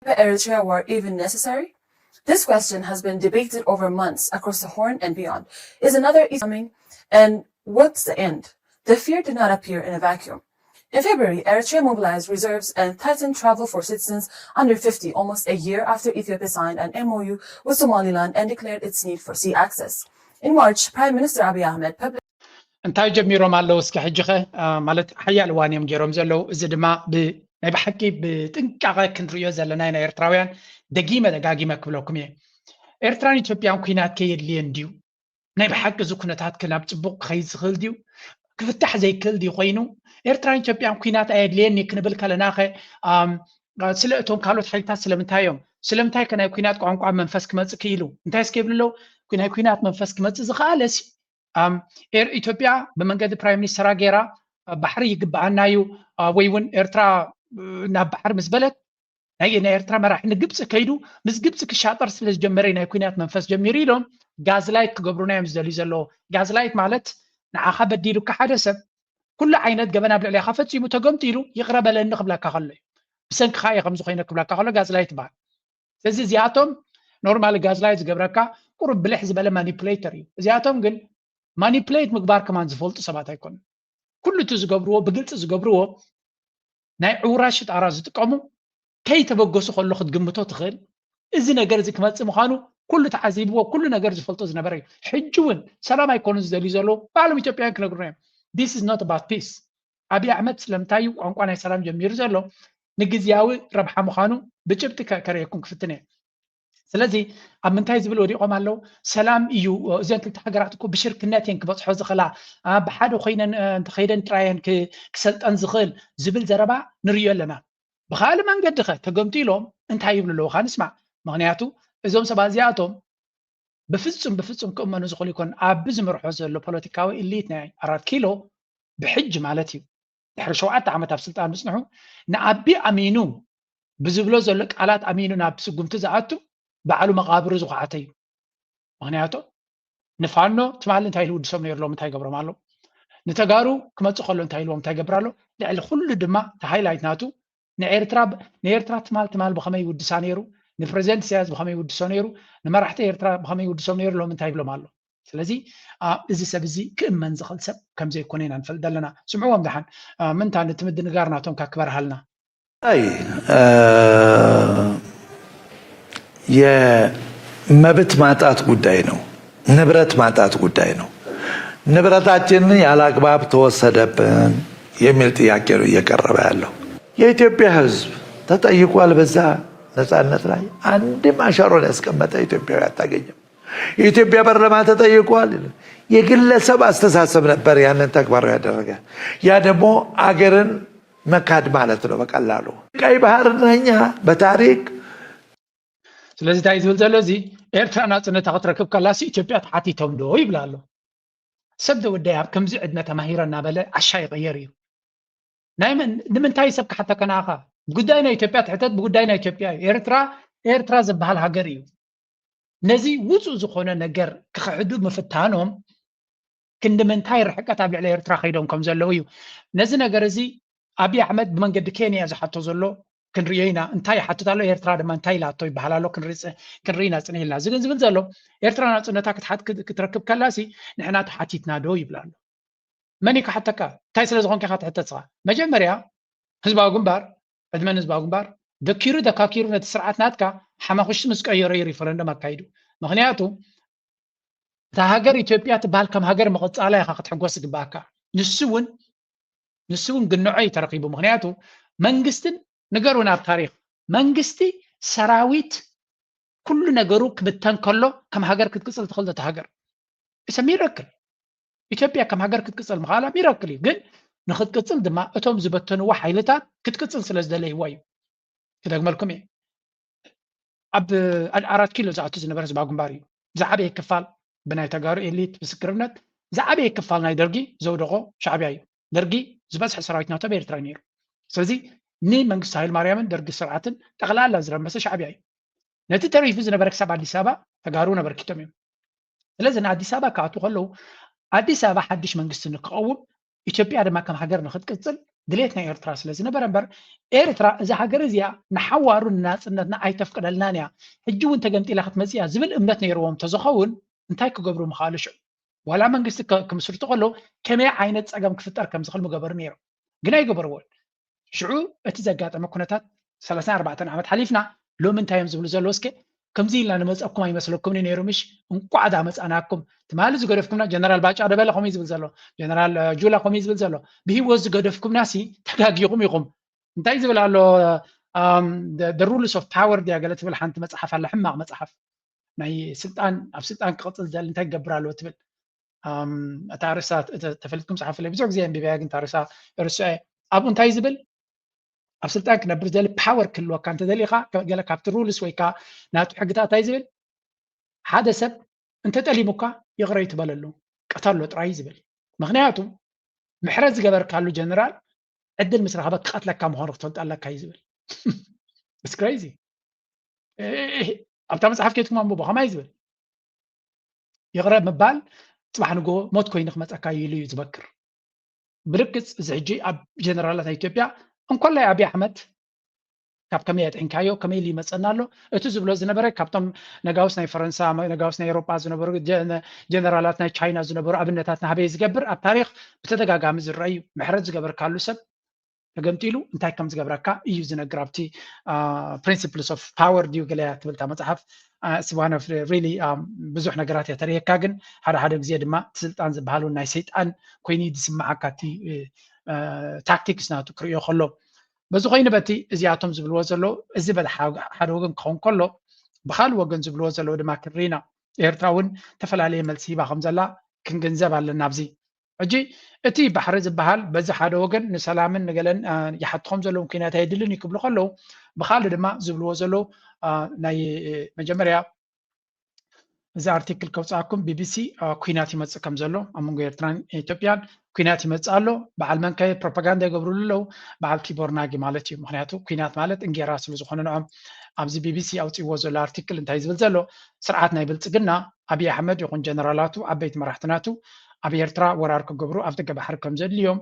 Eritrea war even necessary? This question has been debated over months across the Horn and beyond. Is another East coming? And what's the end? The fear did not appear in a vacuum. In February, Eritrea mobilized reserves and tightened travel for citizens under fifty, almost a year after Ethiopia signed an M O U with Somaliland and declared its need for sea access. In March, Prime Minister Abiy Ahmed published እንታይ ጀሚሮም ኣለዉ? እስኪ ሕጂ ኸ ማለት ሓያል እዋን እዮም ገይሮም ዘለዉ። እዚ ድማ ናይ ብሓቂ ብጥንቃቐ ክንርእዮ ዘለና ኢና ኤርትራውያን። ደጊመ ደጋጊመ ክብለኩም እየ፣ ኤርትራን ኢትዮጵያን ኩናት ከየድልየን ድዩ? ናይ ብሓቂ እዚ ኩነታት ናብ ፅቡቕ ክኸይድ ዝኽእል ድዩ? ክፍታሕ ዘይክእል ድዩ ኮይኑ? ኤርትራን ኢትዮጵያን ኩናት ኣየድልየኒ ክንብል ከለና ኸ ስለ እቶም ካልኦት ሓይልታት ስለምንታይ እዮም? ስለምንታይ ከ ናይ ኩናት ቋንቋ መንፈስ ክመፅእ ክኢሉ? እንታይ እስከ ይብሉ ኣለዉ? ናይ ኩናት መንፈስ ክመፅእ ዝኸኣለ ኢትዮጵያ ብመንገዲ ፕራይም ሚኒስተራ ገይራ ባሕሪ ይግበኣና እዩ ወይ እውን ኤርትራ ናብ ባሕሪ ምስ በለት ናይ ኤርትራ መራሒ ንግብፂ ከይዱ ምስ ግብፂ ክሻጠር ስለ ዝጀመረ ናይ ኩናት መንፈስ ጀሚሩ ኢሎም ጋዝላይት ክገብሩና እዮም ዝደልዩ ዘለዎ። ጋዝላይት ማለት ንዓኻ በዲሉካ ሓደ ሰብ ኩሉ ዓይነት ገበን ኣብ ልዕሌኻ ፈፂሙ ተገምጢሉ ይቕረ በለኒ ክብለካ ከሎ እዩ። ብሰንክኻ እየ ከምዚ ኮይነ ክብለካ ከሎ ጋዝላይት ይበሃል። ስለዚ እዚኣቶም ኖርማሊ ጋዝላይት ዝገብረካ ቁሩብ ብልሕ ዝበለ ማኒፕሌተር እዩ። እዚኣቶም ግን ማኒፕሌት ምግባር ከማን ዝፈልጡ ሰባት ኣይኮኑን። ኩሉ እቲ ዝገብርዎ ብግልፂ ዝገብርዎ ናይ ዕውራት ሽጣራ ዝጥቀሙ ከይተበገሱ ከሎ ክትግምቶ ትኽእል። እዚ ነገር እዚ ክመፅእ ምዃኑ ኩሉ ተዓዚብዎ ኩሉ ነገር ዝፈልጦ ዝነበረ እዩ። ሕጂ እውን ሰላም ኣይኮኑን ዝደልዩ ዘለዉ ባዕሎም ኢትዮጵያውያን ክነግሩና እዮም። This is not about peace። ኣብይ ኣሕመድ ስለምንታይ እዩ ቋንቋ ናይ ሰላም ጀሚሩ ዘሎ ንግዝያዊ ረብሓ ምዃኑ ብጭብጢ ከርእየኩም ክፍትን እየ። ስለዚ ኣብ ምንታይ ዝብል ወዲቖም ኣለዉ? ሰላም እዩ። እዘን ክልተ ሃገራት እኮ ብሽርክነት እየን ክበፅሖ ዝኽእላ፣ ብሓደ ኮይነን እንተኸይደን ጥራየን ክሰልጠን ዝኽእል ዝብል ዘረባ ንርእዮ ኣለና። ብኻልእ መንገዲ ኸ ተገምጢሎም እንታይ ይብሉ ኣለዉ? ካ ንስማዕ። ምኽንያቱ እዞም ሰባት እዚኣቶም ብፍጹም ብፍጹም ክእመኑ ዝኽእሉ ይኮን። ኣብ ዝመርሖ ዘሎ ፖለቲካዊ ኢሊት ናይ ኣራት ኪሎ ብሕጂ ማለት እዩ ድሕሪ ሸውዓተ ዓመት ኣብ ስልጣን ምጽንሑ ንኣቢ ኣሚኑ ብዝብሎ ዘሎ ቃላት ኣሚኑ ናብ ስጉምቲ ዝኣቱ ባዕሉ መቓብሩ ዝኹዓተ እዩ። ምኽንያቱ ንፋኖ ትማሊ እንታይ ኢሉ ውድሶም ነይሩ ሎም እንታይ ገብሮም ኣሎ? ንተጋሩ ክመጽእ ከሎ እንታይ ኢልዎም እንታይ ገብር ኣሎ? ልዕሊ ኩሉ ድማ ተሃይላይት ናቱ ንኤርትራ ንኤርትራ ትማል ትማል ብኸመይ ይውድሳ ነይሩ ንፕሬዚደንት ኢሳያስ ብኸመይ ይውድሶ ነይሩ ንመራሕቲ ኤርትራ ብኸመይ ይውድሶም ነይሩ ሎም እንታይ ይብሎም ኣሎ? ስለዚ እዚ ሰብ እዚ ክእመን ዝኽእል ሰብ ከም ዘይኮነ ኢና ንፈልጥ ዘለና። ስምዕዎም ደሓን ምንታ ነቲ ምድንጋር ናቶም ካ ክበርሃልና። የመብት ማጣት ጉዳይ ነው። ንብረት ማጣት ጉዳይ ነው። ንብረታችን ያለ አግባብ ተወሰደብን የሚል ጥያቄ ነው እየቀረበ ያለው። የኢትዮጵያ ሕዝብ ተጠይቋል። በዛ ነጻነት ላይ አንድም አሻሮን ያስቀመጠ ኢትዮጵያዊ አታገኝም። የኢትዮጵያ ፓርላማ ተጠይቋል። የግለሰብ አስተሳሰብ ነበር ያንን ተግባራዊ ያደረገ። ያ ደግሞ አገርን መካድ ማለት ነው በቀላሉ። ቀይ ባህር ነኛ በታሪክ ስለዚ እንታይ ዝብል ዘሎ እዚ ኤርትራ ናጽነታ ክትረክብ ከላሲ ኢትዮጵያ ተሓቲቶም ዶ ይብል ኣሎ። ሰብ ዶ ወደይ ኣብ ከምዚ ዕድመ ተማሂረ እናበለ ዓሻ ይቕየር እዩ። ናይ መን ንምንታይ ሰብ ክሓተከ ንኣኻ? ጉዳይ ናይ ኢትዮጵያ ትሕተት ብጉዳይ ናይ ኢትዮጵያ እዩ። ኤርትራ ኤርትራ ዝበሃል ሃገር እዩ። ነዚ ውፁእ ዝኾነ ነገር ክኽሕዱ ምፍታኖም ክንዲ ምንታይ ርሕቀት ኣብ ልዕሊ ኤርትራ ከይዶም ከም ዘለዉ እዩ። ነዚ ነገር እዚ ኣብይ ኣሕመድ ብመንገዲ ኬንያ ዝሓቶ ዘሎ ክንርእዮ ኢና። እንታይ ይሓትት ኣሎ? ኤርትራ ድማ እንታይ ኢላቶ ይበሃል ኣሎ? ክንርኢ ኢና ጽንሕ ኢልና። እዚ ግን ዝብል ዘሎ ኤርትራ ናጽነታ ክትሓት ክትረክብ ከላሲ ንሕና ተሓቲትና ዶ ይብል ኣሎ። መን እዩ ክሓተካ? እንታይ ስለ ዝኾንካ ኢኻ ትሕተት ንስኻ? መጀመርያ ህዝባዊ ግንባር ዕድመ ንህዝባዊ ግንባር ደኪሩ ደካኪሩ ነቲ ስርዓት ናትካ ሓማኹሽቲ ምስ ቀየሮ እዩ ሪፈረንደም ኣካይዱ። ምኽንያቱ እታ ሃገር ኢትዮጵያ ትበሃል ከም ሃገር ምቕጻላ ኢኻ ክትሕጎስ ዝግባኣካ። ንሱ እውን ንሱ እውን ግንዖ እዩ ተረኺቡ። ምኽንያቱ መንግስትን ንገሩን ኣብ ታሪኽ መንግስቲ ሰራዊት ኩሉ ነገሩ ክብተን ከሎ ከም ሃገር ክትቅጽል ትኽእል እታ ሃገር። It's a miracle። ኢትዮጵያ ከም ሃገር ክትቅጽል ምኽኣላ ሚራክል እዩ። ግን ንክትቅጽል ድማ እቶም ዝበተንዎ ሓይልታት ክትቅጽል ስለ ዝደለይዎ እዩ። ክደግመልኩም እየ። ኣብ ኣራት ኪሎ ዝኣቱ ዝነበረ ህዝባዊ ግንባር እዩ። ዝዓበየ ክፋል ብናይ ተጋሩ ኤሊት ምስክርነት ዝዓበየ ክፋል ናይ ደርጊ ዘውደቖ ሻዕብያ እዩ። ደርጊ ዝበዝሐ ሰራዊት ናቶም ኤርትራ እዩ ነይሩ። ስለዚ ንመንግስቲ ሃይለ ማርያምን ደርጊ ስርዓትን ጠቕላላ ዝረመሰ ሻዕብያ እዩ። ነቲ ተሪፉ ዝነበረ ክሳብ ኣዲስ ኣበባ ተጋሩ ነበርኪቶም እዮም። ስለዚ ንኣዲስ ኣበባ ክኣትዉ ከለዉ ኣዲስ ኣበባ ሓድሽ መንግስቲ ንክቐውም ኢትዮጵያ ድማ ከም ሃገር ንክትቅፅል ድሌት ናይ ኤርትራ ስለ ዝነበረ እምበር፣ ኤርትራ እዛ ሃገር እዚኣ ንሓዋሩ ንናፅነትና ኣይተፍቅደልናን እያ፣ ሕጂ እውን ተገምጢላ ክትመፅእ እያ ዝብል እምነት ነይርዎም እንተዝኸውን እንታይ ክገብሩ ምኽኣሉ? ሽዑ ዋላ መንግስቲ ከ- ክምስርቱ ከለዉ ከመይ ዓይነት ፀገም ክፍጠር ከም ዝኽእል ምገበሩ ነይሮም፣ ግን ኣይገበርዎን። ሽዑ እቲ ዘጋጠመ ኩነታት ሰላሳን ኣርባዕተን ዓመት ሓሊፍና፣ ሎሚ እንታይ እዮም ዝብሉ ዘለዉ? እስከ ከምዚ ኢልና ንመፀኩም ኣይመስለኩም ነይሩ ምሽ? እንቋዕ ዳ መፃናኩም። ትማሊ ዝገደፍኩምና፣ ጀነራል ባጫ ደበለ ከምኡ እዩ ዝብል ዘሎ፣ ጀነራል ጁላ ከምኡ እዩ ዝብል ዘሎ። ብሂወት ዝገደፍኩምና ሲ ተጋጊኹም ኢኹም። እንታይ ዝብል ኣሎ? ሩልስ ኦፍ ፓወር ድያ ገለ ትብል ሓንቲ መፅሓፍ ኣላ፣ ሕማቕ መፅሓፍ። ናይ ስልጣን፣ ኣብ ስልጣን ክቕፅል ዝደሊ እንታይ ክገብር ኣለዎ ትብል። እታ ርእሳ ተፈሊጥኩም ፀሓፉለይ። ብዙሕ ግዜ ኣንቢበያ ግን እታ ርእሳ እርስዐ። ኣብኡ እንታይ ዝብል? ኣብ ስልጣን ክነብር ዝደሊ፣ ፓወር ክህልወካ እንተደሊኻ፣ ገለ ካብቲ ሩልስ ወይ ከዓ ናቱ ሕግታት እንታይ ዝብል? ሓደ ሰብ እንተጠሊሙካ ይቕረ ይትበለሉ፣ ቅተሎ ጥራይ ዝብል። ምክንያቱ ምሕረት ዝገበርካሉ ጀነራል ዕድል ምስ ረኸበ ክቐትለካ ምዃኑ ክትፈልጥ ኣለካ እዩ ዝብል። It's crazy። ኣብታ መፅሓፍ ኬትኩም ኣንብቦ ከማይ ዝብል ይቕረ ምባል ፅባሕ ንጎ ሞት ኮይኑ ክመፀካ እዩ ኢሉ እዩ ዝበክር። ብርግፅ እዚ ሕጂ ኣብ ጀነራላት ናይ ኢትዮጵያ እንኮላይ ኣብይ ኣሕመድ ካብ ከመይ ኣጥዒንካዮ ከመይ ኢሉ ይመፀና ኣሎ? እቲ ዝብሎ ዝነበረ ካብቶም ነጋውስ ናይ ፈረንሳ፣ ነጋውስ ናይ ኤሮጳ ዝነበሩ ጀነራላት ናይ ቻይና ዝነበሩ ኣብነታት ናህበይ ዝገብር ኣብ ታሪክ ብተደጋጋሚ ዝረኣዩ ምሕረት ዝገበርካሉ ሰብ ተገምጢሉ እንታይ ከም ዝገብረካ እዩ ዝነግር። ኣብቲ ፕሪንሲፕልስ ኦፍ ፓወር ድዩ ገለያ ትብልታ መፅሓፍ ስዋን ኦፍ ሪሊ ብዙሕ ነገራት እያ ተርእየካ፣ ግን ሓደ ሓደ ግዜ ድማ እቲ ስልጣን ዝበሃል እውን ናይ ሰይጣን ኮይኑ እዩ ዝስምዓካ፣ እቲ ታክቲክስ ናቱ ክርእዮ ከሎ። በዚ ኮይኑ በቲ እዚኣቶም ዝብልዎ ዘለዉ እዚ በቲ ሓደ ወገን ክኸውን ከሎ፣ ብካልእ ወገን ዝብልዎ ዘለዉ ድማ ክንርኢ ኢና። ኤርትራ እውን ዝተፈላለየ መልሲ ሂባ ከም ዘላ ክንግንዘብ ኣለና። ኣብዚ ሕጂ እቲ ባሕሪ ዝበሃል በዚ ሓደ ወገን ንሰላምን ንገለን ይሓትኾም ዘለዎም ኩናት ኣየድልን እዩ ክብሉ ከለዉ፣ ብካልእ ድማ ዝብልዎ ዘለዉ ናይ መጀመርያ እዚ ኣርቲክል ከውፅኣኩም ቢቢሲ ኩናት ይመፅእ ከም ዘሎ ኣብ መንጎ ኤርትራን ኢትዮጵያን ኩናት ይመፅእ ኣሎ። በዓል መንከ ፕሮፓጋንዳ ይገብርሉ ኣለዉ? በዓል ቲቦር ናጊ ማለት እዩ። ምክንያቱ ኩናት ማለት እንጌራ ስለ ዝኾነ ንዖም። ኣብዚ ቢቢሲ ኣውፅእዎ ዘሎ ኣርቲክል እንታይ ዝብል ዘሎ? ስርዓት ናይ ብልፅግና ኣብይ ኣሕመድ ይኹን ጀነራላቱ ዓበይቲ መራሕትናቱ ኣብ ኤርትራ ወራር ክገብሩ ኣብ ደገ ባሕሪ ከም ዘድልዮም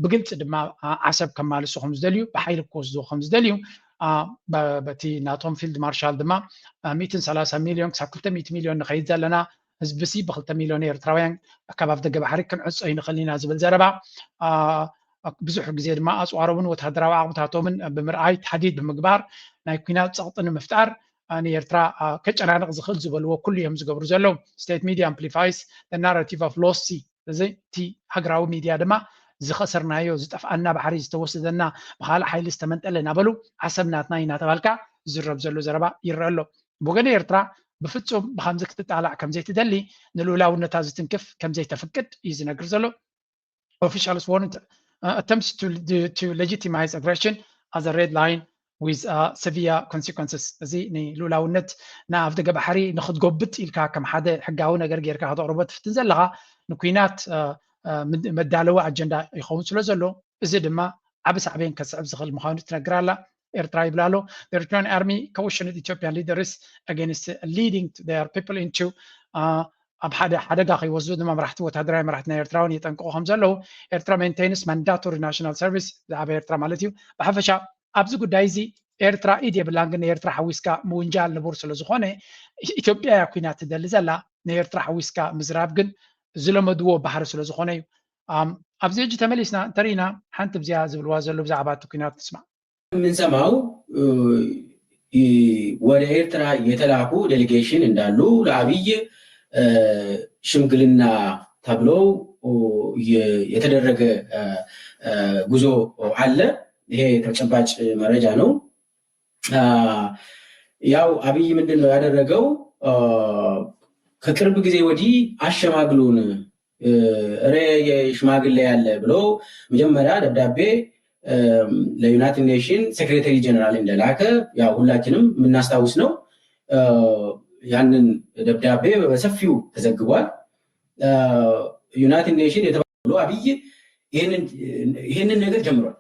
ብግልፂ ድማ ዓሰብ ከማልሱ ከም ዝደልዩ ብሓይሊ ክወስድዎ ከም ዝደልዩ በቲ ናቶም ፊልድ ማርሻል ድማ ሚእትን ሰላሳ ሚልዮን ክሳብ ክልተ ሚእቲ ሚልዮን ንኸይድ ዘለና ህዝብሲ ብክልተ ሚልዮን ኤርትራውያን ካብ ኣፍ ደገ ባሕሪ ክንዕጾ ይንኽእል ኢና ዝብል ዘረባ ብዙሕ ግዜ ድማ ኣፅዋሮምን ወታደራዊ ዓቕምታቶምን ብምርኣይ ታህዲድ ብምግባር ናይ ኩናት ፀቕጢ ንምፍጣር ንኤርትራ ከጨናንቕ ዝኽእል ዝበልዎ ኩሉ እዮም ዝገብሩ ዘለዉ። State media amplifies the narrative of loss እዚ እቲ ሃገራዊ ሚድያ ድማ ዝኸሰርናዮ ዝጠፍኣና ባሕሪ ዝተወሰደና ብካልእ ሓይሊ ዝተመንጠለ እናበሉ ዓሰብ ናትና እዩ እናተባልካ ዝዝረብ ዘሎ ዘረባ ይረአ ኣሎ። ብወገን ኤርትራ ብፍፁም ብከምዚ ክትጣላዕ ከምዘይትደሊ ንልኡላውነታ ዝትንክፍ ከምዘይተፍቅድ እዩ ዝነግር ዘሎ። Officials warned attempts to, to legitimize aggression as a red line with severe consequences። እዚ ንልኡላውነት ንኣፍ ደገ ባሕሪ ንክትጎብጥ ኢልካ ከም ሓደ ሕጋዊ ነገር ጌርካ ከተቕርቦ ትፍትን ዘለኻ ንኩናት መዳለዊ ኣጀንዳ ይኸውን ስለ ዘሎ እዚ ድማ ዓቢ ሳዕቤን ከስዕብ ዝኽእል ምዃኑ ትነግር ኣላ ኤርትራ ይብል ኣሎ። The Eritrean army cautioned Ethiopian leaders against leading their people into ኣብ ሓደ ሓደጋ ከይወስዱ ድማ መራሕቲ ወታደራዊ መራሕቲ ናይ ኤርትራ እውን የጠንቅቑ ከም ዘለዉ ኤርትራ maintains mandatory national service ብዛዕባ ኤርትራ ማለት እዩ። ብሓፈሻ ኣብዚ ጉዳይ እዚ ኤርትራ ኢድ የብላን፣ ግን ንኤርትራ ሓዊስካ ምውንጃል ንቡር ስለ ዝኾነ ኢትዮጵያ እያ ኩናት ትደሊ ዘላ። ንኤርትራ ሓዊስካ ምዝራብ ግን ዝለመድዎ ባህሪ ስለ ዝኾነ እዩ። ኣብዚ ሕጂ ተመሊስና እንተሪእና ሓንቲ ብዚኣ ዝብልዋ ዘሎ ብዛዕባ እቲ ኩናት ንስማዕ። የምንሰማው ወደ ኤርትራ የተላኩ ዴሌጌሽን እንዳሉ ለአብይ ሽምግልና ተብሎ የተደረገ ጉዞ አለ። ይሄ ተጨባጭ መረጃ ነው። ያው አብይ ምንድን ነው ያደረገው? ከቅርብ ጊዜ ወዲህ አሸማግሉን፣ እረ የሽማግሌ ያለ ብሎ መጀመሪያ ደብዳቤ ለዩናይትድ ኔሽን ሴክሬታሪ ጀነራል እንደላከ ያው ሁላችንም የምናስታውስ ነው። ያንን ደብዳቤ በሰፊው ተዘግቧል። ዩናይትድ ኔሽን የተባለው አብይ ይህንን ነገር ጀምሯል።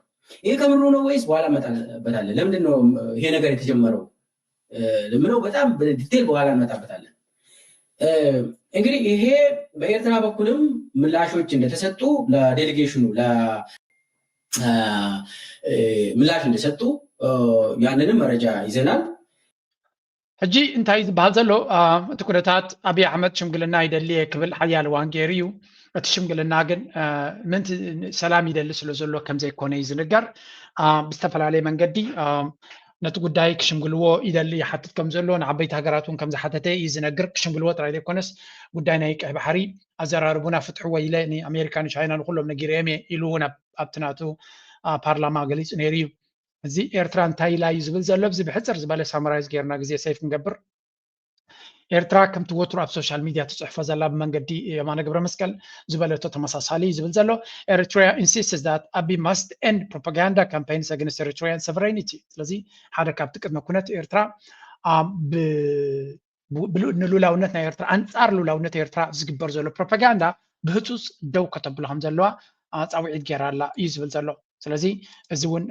ይሄ ከምሩ ነው ወይስ በኋላ እንመጣበታለን? ለምንድን ነው ይሄ ነገር የተጀመረው ለምለው በጣም በዲቴል በኋላ እንመጣበታለን። እንግዲህ ይሄ በኤርትራ በኩልም ምላሾች እንደተሰጡ ለዴሌጌሽኑ ምላሽ እንደሰጡ ያንንም መረጃ ይዘናል። ሕጂ እንታይ ዝበሃል ዘሎ እቲ ኩነታት ኣብይ ኣሕመድ ሽምግልና ይደሊ እየ ክብል ሓያል እዋን ገይሩ እዩ። እቲ ሽምግልና ግን ምንቲ ሰላም ይደሊ ስለ ዘሎ ከም ዘይኮነ እዩ ዝንገር። ብዝተፈላለየ መንገዲ ነቲ ጉዳይ ክሽምግልዎ ይደሊ ይሓትት ከም ዘሎ ንዓበይቲ ሃገራት እውን ከም ዝሓተተ እዩ ዝነግር። ክሽምግልዎ ጥራይ ዘይኮነስ ጉዳይ ናይ ቀይ ባሕሪ ኣዘራርቡና ፍትሕዎ ኢለ ንኣሜሪካ ንቻይና ንኩሎም ነጊረዮም እየ ኢሉ እውን ኣብቲ ናቱ ፓርላማ ገሊፁ ነይሩ እዩ። እዚ ኤርትራ እንታይ ኢላ እዩ ዝብል ዘሎ ብዚ ብሕፅር ዝበለ ሳመራይዝ ጌርና ግዜ ሰይፍ ክንገብር ኤርትራ ከምቲ ወትሩ ኣብ ሶሻል ሚድያ ትፅሕፎ ዘላ ብመንገዲ የማነ ገብረ መስቀል ዝበለቶ ተመሳሳሊ እዩ ዝብል ዘሎ። Eritrea insists that Abiy must end propaganda campaigns against Eritrean sovereignty። ስለዚ ሓደ ካብቲ ቅድመ ኩነት ኤርትራ ንሉላውነት ናይ ኤርትራ ኣንፃር ሉላውነት ኤርትራ ዝግበር ዘሎ ፕሮፓጋንዳ ብህፁፅ ደው ከተብሎ ከም ዘለዋ ፃውዒት ገይራ ኣላ እዩ ዝብል ዘሎ። ስለዚ እዚ እውን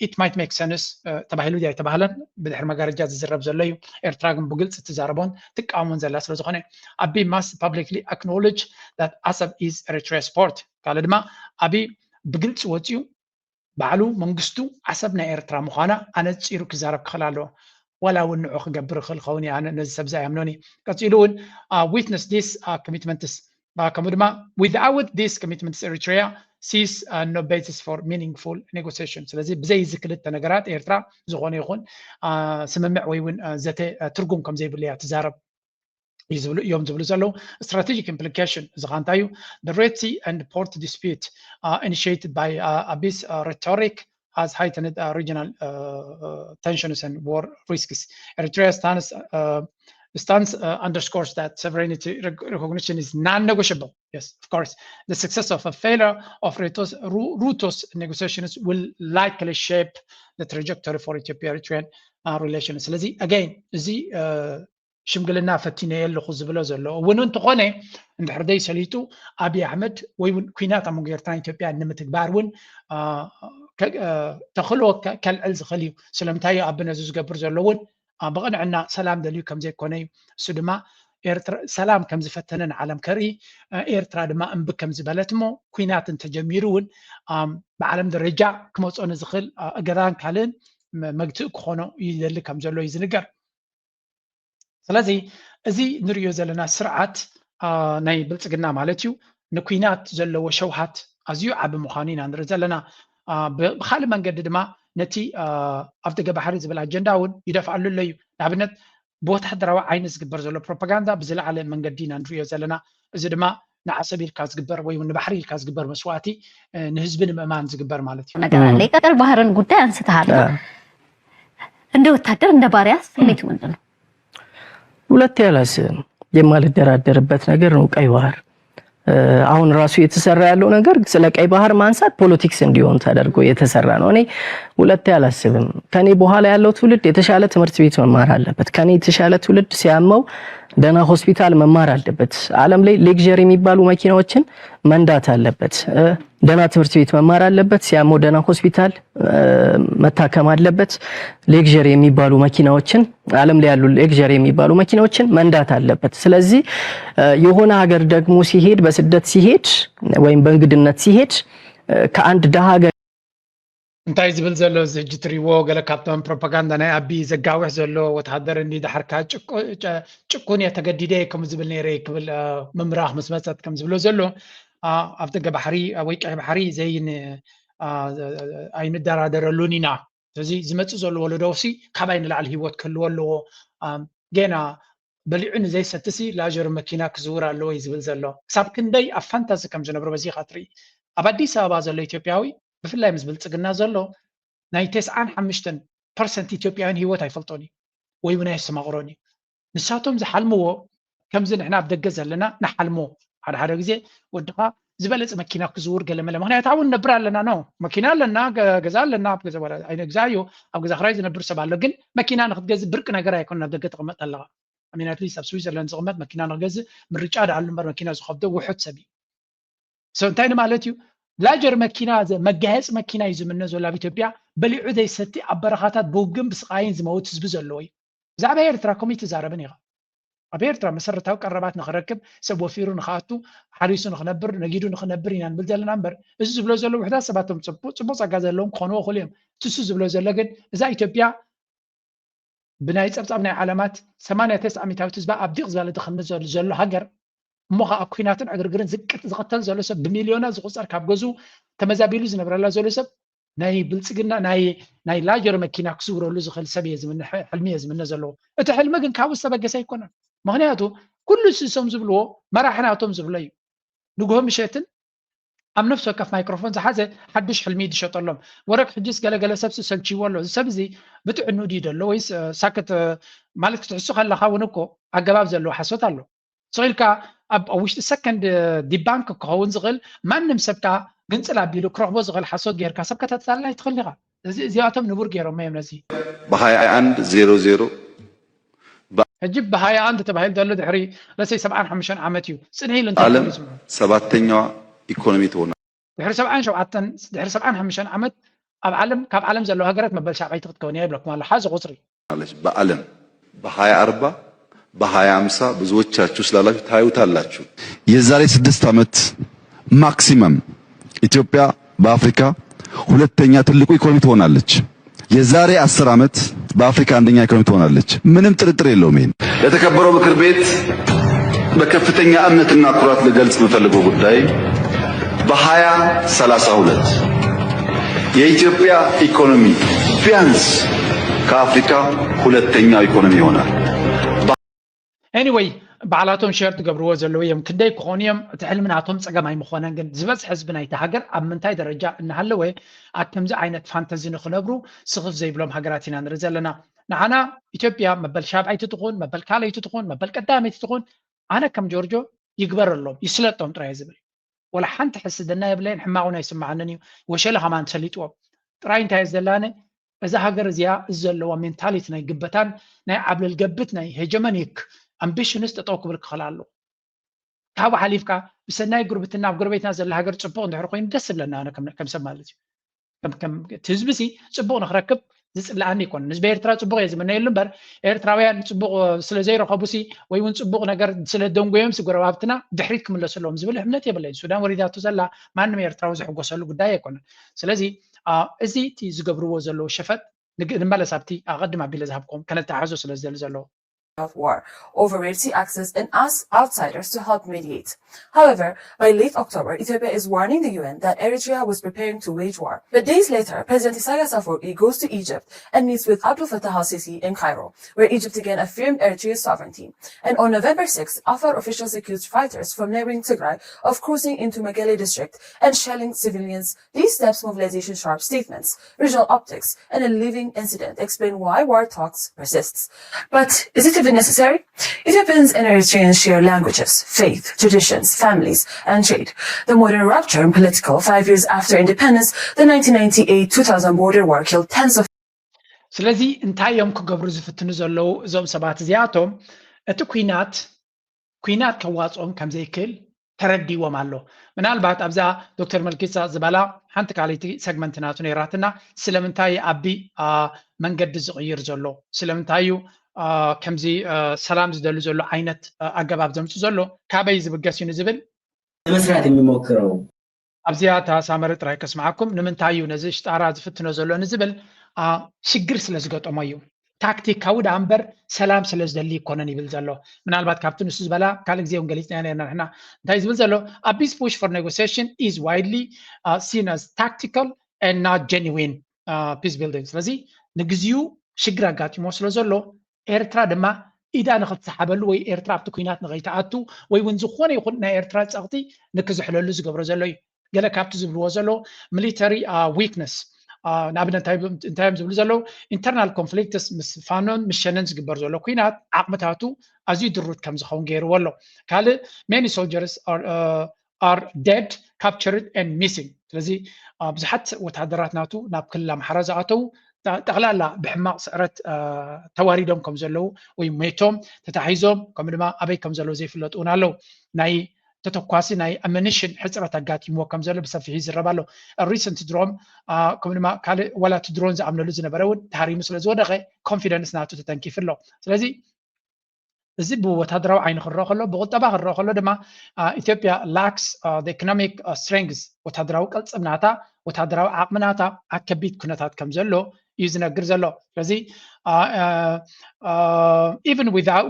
it might make sense ተባሂሉ ድዩ ኣይተባህለን ብድሕሪ መጋረጃ ዝዝረብ ዘሎ እዩ። ኤርትራ ግን ብግልፂ ትዛረቦን ትቃወሞን ዘላ ስለዝኾነ Abiy must publicly acknowledge that Assab is Eritrea's port። ካልእ ድማ ኣቢይ ብግልፂ ወፂኡ ባዕሉ መንግስቱ ዓሰብ ናይ ኤርትራ ምዃና ኣነፂሩ ክዛረብ ክኽእል ኣለዎ። ዋላ እውን ንዑ ክገብር ይኽእል ኸውን እየ ኣነ ነዚ ሰብ እዚ ኣይኣምኖን እየ። ቀፂሉ እውን witness this commitments ከምኡ ድማ without this commitments Eritrea sees no basis for meaningful negotiation። ስለዚ ብዘይ እዚ ክልተ ነገራት ኤርትራ ዝኾነ ይኹን ስምምዕ ወይ እውን ዘተ ትርጉም ከም ዘይብሉ እያ ትዛረብ እዩ ዝብሉ እዮም ዝብሉ ዘለዉ። Strategic implication እዚ ከዓ እንታይ እዩ? The Red Sea and port dispute initiated by Abiy's rhetoric has heightened regional tensions and war risks. Eritrea stands stands underscores that sovereignty recognition is non-negotiable. Yes, of course. The success of a failure of Ruto's negotiations will likely shape the trajectory for Ethiopia-Eritrean relations. ስለዚ again እዚ ሽምግልና ፈቲነዮ ኣለኹ ዝብሎ ዘሎ እውን እንተኾነ እንድሕር ደይ ሰሊጡ ኣብይ ኣሕመድ ወይ እውን ኩናት ኣብ መንጎ ኤርትራን ኢትዮጵያን ንምትግባር እውን ተኽእሎ ከልዕል ዝኽእል እዩ። ስለምንታይ እዩ ኣብ ነዚ ዝገብር ዘሎ እውን ብቕንዕና ሰላም ደልዩ ከም ዘይኮነ እዩ። እሱ ድማ ሰላም ከም ዝፈተነ ንዓለም ከርኢ ኤርትራ ድማ እምቢ ከም ዝበለት እሞ ኩናት እንተጀሚሩ እውን ብዓለም ደረጃ ክመፆ ንዝኽእል እገዳን ካልእን መግትእ ክኾኖ ይደሊ ከም ዘሎ እዩ ዝንገር። ስለዚ እዚ ንሪኦ ዘለና ስርዓት ናይ ብልፅግና ማለት እዩ ንኩናት ዘለዎ ሸውሃት ኣዝዩ ዓቢ ምዃኑ ኢና ንርኢ ዘለና። ብካልእ መንገዲ ድማ ነቲ ኣብ ደገ ባሕሪ ዝብል ኣጀንዳ እውን ይደፍኣሉ ኣሎ እዩ። ንኣብነት ብወታደራዊ ዓይኒ ዝግበር ዘሎ ፕሮፓጋንዳ ብዝለዓለ መንገዲ ኢና ንሪኦ ዘለና። እዚ ድማ ንዓሰብ ኢልካ ዝግበር ወይ ንባሕሪ ኢልካ ዝግበር መስዋእቲ ንህዝቢ ንምእማን ዝግበር ማለት እዩ። ነገር ኣለ ቀይ ባህርን ጉዳይ ኣንስተሃል። እንደ ወታደር እንደ ባሪያስ እንዴት ወንድ ነው? ሁለት ያላስብም የማልደራደርበት ነገር ነው ቀይ ባህር። አሁን ራሱ የተሰራ ያለው ነገር ስለ ቀይ ባህር ማንሳት ፖለቲክስ እንዲሆን ተደርጎ የተሰራ ነው። እኔ ሁለት ያላስብም። ከኔ በኋላ ያለው ትውልድ የተሻለ ትምህርት ቤት መማር አለበት። ከኔ የተሻለ ትውልድ ሲያመው ደህና ሆስፒታል መማር አለበት። ዓለም ላይ ሌግዠሪ የሚባሉ መኪናዎችን መንዳት አለበት። ደህና ትምህርት ቤት መማር አለበት። ሲያመው ደህና ሆስፒታል መታከም አለበት። ሌግዠሪ የሚባሉ መኪናዎችን ዓለም ላይ ያሉ ሌግዠሪ የሚባሉ መኪናዎችን መንዳት አለበት። ስለዚህ የሆነ ሀገር ደግሞ ሲሄድ በስደት ሲሄድ ወይም በእንግድነት ሲሄድ ከአንድ ደሃ ሀገር እንታይ ዝብል ዘሎ እዚ ሕጂ ትሪዎ ገለ ካብቶም ፕሮፓጋንዳ ናይ ኣቢ ዘጋውሕ ዘሎ ወተሃደር እንዲ ዳሕርካ ጭቁን እየ ተገዲደ እየ ከምኡ ዝብል ነይረ ክብል ምምራኽ ምስ መፀት ከም ዝብሎ ዘሎ ኣብ ደገ ባሕሪ ወይ ቀይ ባሕሪ ዘይን ኣይንደራደረሉን ኢና። ስለዚ ዝመፅእ ዘሎ ወለዶ ሲ ካባይ ንላዕሊ ሂወት ክህልዎ ኣለዎ። ገና በሊዑ ንዘይሰትሲ ላጀር መኪና ክዝውር ኣለዎ እዩ ዝብል ዘሎ። ክሳብ ክንደይ ኣብ ፋንታዚ ከም ዝነብሩ በዚ ኢኻ ትርኢ። ኣብ ኣዲስ ኣበባ ዘሎ ኢትዮጵያዊ ብፍላይ ምስ ብልፅግና ዘሎ ናይ ተስዓን ሓሙሽተን ፐርሰንት ኢትዮጵያውያን ሂወት ኣይፈልጦን እዩ ወይ እውን ኣየስተማቕሮን እዩ። ንሳቶም ዝሓልምዎ ከምዚ ንሕና ኣብ ደገ ዘለና ንሓልሞ ሓደ ሓደ ግዜ ወድኻ ዝበለፀ መኪና ክዝውር ገለመለ ምክንያት ኣብኡ ንነብር ኣለና ነው መኪና ኣለና ገዛ ኣለና ኣብ ገዛ ኣይነግዛዮ ኣብ ገዛ ክራይ ዝነብር ሰብ ኣሎ ግን መኪና ንክትገዝእ ብርቂ ነገር ኣይኮን ናብ ደገ ተቐመጥ ኣለኻ ኣሚናትሊስ ኣብ ስዊዘርላንድ ዝቕመጥ መኪና ንክገዝእ ምርጫ ደኣሉ እምበር መኪና ዝኸብዶ ውሑድ ሰብ እዩ ሰው እንታይ ማለት እዩ ላጀር መኪና መጋየፂ መኪና እዩ ዝምነ ዘሎ ኣብ ኢትዮጵያ በሊዑ ዘይሰቲ ኣብ በረኻታት ብውግን ብስቃይን ዝመውት ህዝቢ ዘለዎ እዩ ብዛዕባ ኤርትራ ከምኡ ትዛረብን ኢኻ ኣብ ኤርትራ መሰረታዊ ቀረባት ንክረክብ፣ ሰብ ወፊሩ ንክኣቱ፣ ሓሪሱ ንክነብር፣ ነጊዱ ንክነብር ኢና ንብል ዘለና እምበር፣ እዚ ዝብሎ ዘሎ ውሕዳት ሰባት፣ እቶም ፅቡቅ ፅቡቅ ፀጋ ዘለዎም ክኾኑ ይኽእሉ እዮም። እቲ እሱ ዝብሎ ዘሎ ግን፣ እዛ ኢትዮጵያ ብናይ ፀብፃብ ናይ ዓለማት ሰማንያ ተስዓ ሚእታዊት ህዝባ ኣብ ዲቕ ዝበለ ድኽነት ዘሎ ዘሎ ሃገር፣ እሞ ከዓ ኣብ ኲናትን ዕግርግርን ዝቅት ዝቕተል ዘሎ ሰብ፣ ብሚልዮናት ዝቑፀር ካብ ገዝኡ ተመዛቢሉ ዝነብረላ ዘሎ ሰብ፣ ናይ ብልፅግና ናይ ናይ ላጀር መኪና ክስውረሉ ዝኽእል ሰብ እየ ዝምነ፣ ሕልሚ እየ ዝምነ ዘለዎ። እቲ ሕልሚ ግን ካብኡ ዝተበገሰ ኣይኮነን። ምኽንያቱ ኩሉ ስሶም ዝብልዎ መራሒ ናቶም ዝብሎ እዩ። ንግሆ ምሸትን ኣብ ነፍሲ ወከፍ ማይክሮፎን ዝሓዘ ሓዱሽ ሕልሚ እዩ ዝሸጠሎም። ወረቅ ሕጅስ ገለገለ ሰብ ሰልችዎ ኣሎ። እዚ ሰብ እዚ ብጥዕኑ ድዩ ደሎ ወይስ፣ እ፣ ሳክት፣ እ፣ ማለት ክትሕሱ ከለኻ እውን እኮ ኣገባብ ዘለዎ ሓሶት ኣሎ። ስቕ ኢልካ ኣብ ኣብ ውሽጢ ሰከንድ ዲባንክ ክኸውን ዝኽእል ማንም ሰብ ከኣ ግንጽል ኣቢሉ ክረኽቦ ዝኽእል ሓሶት ጌርካ ሰብ ከተታልል ኣይትኽእልን ኢኻ። እዚ እዚኣቶም ንቡር ገይሮሞ እዮም ነዚ። በ21:00 ሕጂ በ21 ተባሂሉ ዘሎ ድሕሪ ለሰይ 75 ዓመት እዩ ጽንሕ ኢሉ እንታይ ዓለም ተመሊሱ? ሰባተኛዋ ኢኮኖሚ ትሆናል። ድሕሪ 77 ድሕሪ 75 ዓመት ኣብ ዓለም ካብ ዓለም ዘለዋ ሃገራት መበል ሻብዓይቲ ክትከውን እያ ይብለኩም ኣሎ። ሓዚ ቁጽሪ በዓለም በ2040 በ2050 ብዙዎቻችሁ ስላላችሁ ታዩታላችሁ። የዛሬ ስድስት ዓመት ማክሲመም ኢትዮጵያ በአፍሪካ ሁለተኛ ትልቁ ኢኮኖሚ ትሆናለች። የዛሬ አስር ዓመት በአፍሪካ አንደኛ ኢኮኖሚ ትሆናለች። ምንም ጥርጥር የለውም። ይሄን ለተከበረው ምክር ቤት በከፍተኛ እምነትና ኩራት ልገልጽ የምፈልገው ጉዳይ በ2032 የኢትዮጵያ ኢኮኖሚ ቢያንስ ከአፍሪካ ሁለተኛው ኢኮኖሚ ይሆናል። Anyway፣ ባዕላቶም ሸር ትገብርዎ ዘለዉ እዮም። ክንደይ ክኾኑ እዮም? እቲ ሕልሚ ናቶም ጸገም ኣይምኾነን፣ ግን ዝበዝሐ ህዝቢ ናይቲ ሃገር ኣብ ምንታይ ደረጃ እናሃለወ ኣብ ከምዚ ዓይነት ፋንተዚ ንኽነብሩ ስኽፍ ዘይብሎም ሃገራት ኢና ንርኢ ዘለና። ንዓና ኢትዮጵያ መበል ሻብዓይቲ ትኹን፣ መበል ካልኣይቲ ትኹን፣ መበል ቀዳመይቲ ትኹን፣ ኣነ ከም ጆርጆ ይግበረሎም፣ ይስለጦም ጥራይ ዝብል። ወላ ሓንቲ ሕስድና የብለይን፣ ሕማቕ እውን ኣይስምዓንን እዩ። ወሸለ ከማን ሰሊጥዎም። ጥራይ እንታይ እየ ዝደላነ፣ እዛ ሃገር እዚኣ እዚ ዘለዋ ሜንታሊቲ ናይ ግበታን ናይ ዓብለል ገብት ናይ ሄጀመኒክ ኣምቢሽንስ ጠጠው ክብል ክኽእል ኣለዎ። ካብኡ ሓሊፍካ ብሰናይ ጉርብትና ኣብ ጎረቤትና ዘላ ሃገር ጽቡቕ እንድሕር ኮይኑ ደስ ዝብለና ኣነ ከም ከም ሰብ ማለት እዩ። ከም ከም እቲ ህዝቢ ሲ ጽቡቕ ንክረክብ ዝጽልኣኒ ኣይኮነን። ህዝቢ ኤርትራ ጽቡቕ እየ ዝምነየሉ እምበር ኤርትራውያን ጽቡቕ ስለ ዘይረኸቡ ሲ ወይ እውን ጽቡቕ ነገር ስለ ደንጎዮም ሲ ጎረባብትና ድሕሪት ክምለሱ ኣለዎም ዝብል እምነት የብለይን። ሱዳን ወሪዳቶ ዘላ ማንም ኤርትራዊ ዝሕጎሰሉ ጉዳይ ኣይኮነን። ስለዚ አ፣ እዚ እቲ ዝገብርዎ ዘለዉ ሸፈጥ ንግ- ንመለስ ኣብቲ ኣቐድም ኣቢለ ዝሃብኩም ከነተሓሕዞ ስለ ዝደሊ ዘለዉ of war over Red Sea access and asked outsiders to help mediate. However, by late October, Ethiopia is warning the U N that Eritrea was preparing to wage war. But days later, President Isaias Afwerki goes to Egypt and meets with Abdel Fattah al-Sisi in Cairo, where Egypt again affirmed Eritrea's sovereignty. And on November sixth, Afar officials accused fighters from neighboring Tigray of crossing into Megele district and shelling civilians. These steps mobilization sharp statements, regional optics, and a living incident explain why war talks persists. But is it even necessary? Ethiopians and Eritreans share languages, faith, traditions, families, and trade. The modern rupture in political, five years after independence, the nineteen ninety-eight two thousand border war killed tens of ስለዚ እንታይ እዮም ክገብሩ ዝፍትኑ ዘለዉ እዞም ሰባት እዚኣቶም? እቲ ኩናት ኩናት ከዋፅኦም ከም ዘይክእል ተረዲዎም ኣሎ። ምናልባት ኣብዛ ዶክተር መልኪሳ ዝበላ ሓንቲ ካልይቲ ሰግመንት ናቱ ነይራትና ስለምንታይ ኣቢ መንገዲ ዝቕይር ዘሎ ስለምንታይ እዩ ከምዚ ሰላም ዝደሊ ዘሎ ዓይነት ኣገባብ ዘምፁ ዘሎ ካበይ ዝብገስ እዩ ንዝብል ለመስራት የሚሞክረው ኣብዚኣ እታ ሳመረ ጥራይ ከስምዓኩም ንምንታይ እዩ ነዚ ሽጣራ ዝፍትኖ ዘሎ ንዝብል ሽግር ስለ ዝገጠሞ እዩ። ታክቲካዊ ደኣ እምበር ሰላም ስለ ዝደሊ ይኮነን ይብል ዘሎ። ምናልባት ካብቲ ንሱ ዝበላ ካልእ ግዜ እውን ገሊፅና ነርና ንሕና እንታይ ዝብል ዘሎ ኣብ peace push for negotiation is widely seen as tactical and not genuine peace building። ስለዚ ንግዚኡ ሽግር ኣጋጢሞ ስለ ዘሎ ኤርትራ ድማ ኢዳ ንክትሰሓበሉ ወይ ኤርትራ ኣብቲ ኩናት ንከይትኣቱ ወይ እውን ዝኾነ ይኹን ናይ ኤርትራ ፀቕጢ ንክዝሕለሉ ዝገብሮ ዘሎ እዩ። ገለ ካብቲ ዝብልዎ ዘለዉ military weakness ንኣብነት እንታይ እዮም ዝብሉ ዘለዉ internal conflicts ምስ ፋኖን ምስ ሸነን ዝግበር ዘሎ ኩናት ዓቕምታቱ ኣዝዩ ድሩት ከም ዝኸውን ገይርዎ ኣሎ። ካልእ many soldiers are dead, captured and missing። ስለዚ ብዙሓት ወታደራት ናቱ ናብ ክልል ኣምሓራ ዝኣተዉ ጠቕላላ ብሕማቕ ስዕረት ተዋሪዶም ከም ዘለዉ ወይ ሞይቶም ተታሒዞም ከምኡ ድማ ኣበይ ከም ዘለዉ ዘይፍለጡ እውን ኣለዉ። ናይ ተተኳሲ ናይ ኣመኒሽን ሕፅረት ኣጋጢምዎ ከም ዘሎ ብሰፊሑ ይዝረብ ኣሎ። ሪሰንት ድሮን ከምኡ ድማ ካልእ ዋላ እቲ ድሮን ዝኣምነሉ ዝነበረ እውን ተሃሪሙ ስለ ዝወደቐ ኮንፊደንስ ናቱ ተተንኪፉ ኣሎ። ስለዚ እዚ ብወታደራዊ ዓይኒ ክረኦ ከሎ፣ ብቁጠባ ክረኦ ከሎ ድማ ኢትዮጵያ lacks economic strength፣ ወታደራዊ ቅልጽምናታ፣ ወታደራዊ ዓቕምናታ ኣብ ከቢድ ኩነታት ከም ዘሎ እዩ ዝነግር ዘሎ። ስለዚ even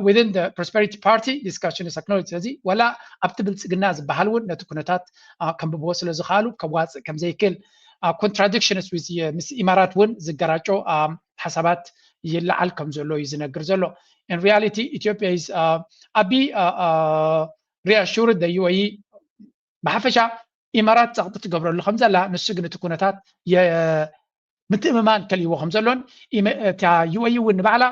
within the Prosperity Party discussion is acknowledged። ስለዚ ወላ ኣብቲ ብልጽግና ዝበሃል እውን ነቲ ኩነታት ከንብብዎ ስለ ዝኽኣሉ ከዋፅእ ከም ዘይክእል፣ contradictions ምስ ኢማራት እውን ዝገራጮ ሓሳባት ይለዓል ከም ዘሎ እዩ ዝነግር ዘሎ። In reality Ethiopia is ኣቢ reassured the UAE ብሓፈሻ ኢማራት ጸቕጢ ትገብረሉ ከም ዘላ፣ ንሱ ግን እቲ ኩነታት ምትእምማን ከልይዎ ከም ዘሎን፣ እታ UAE እውን ንባዕላ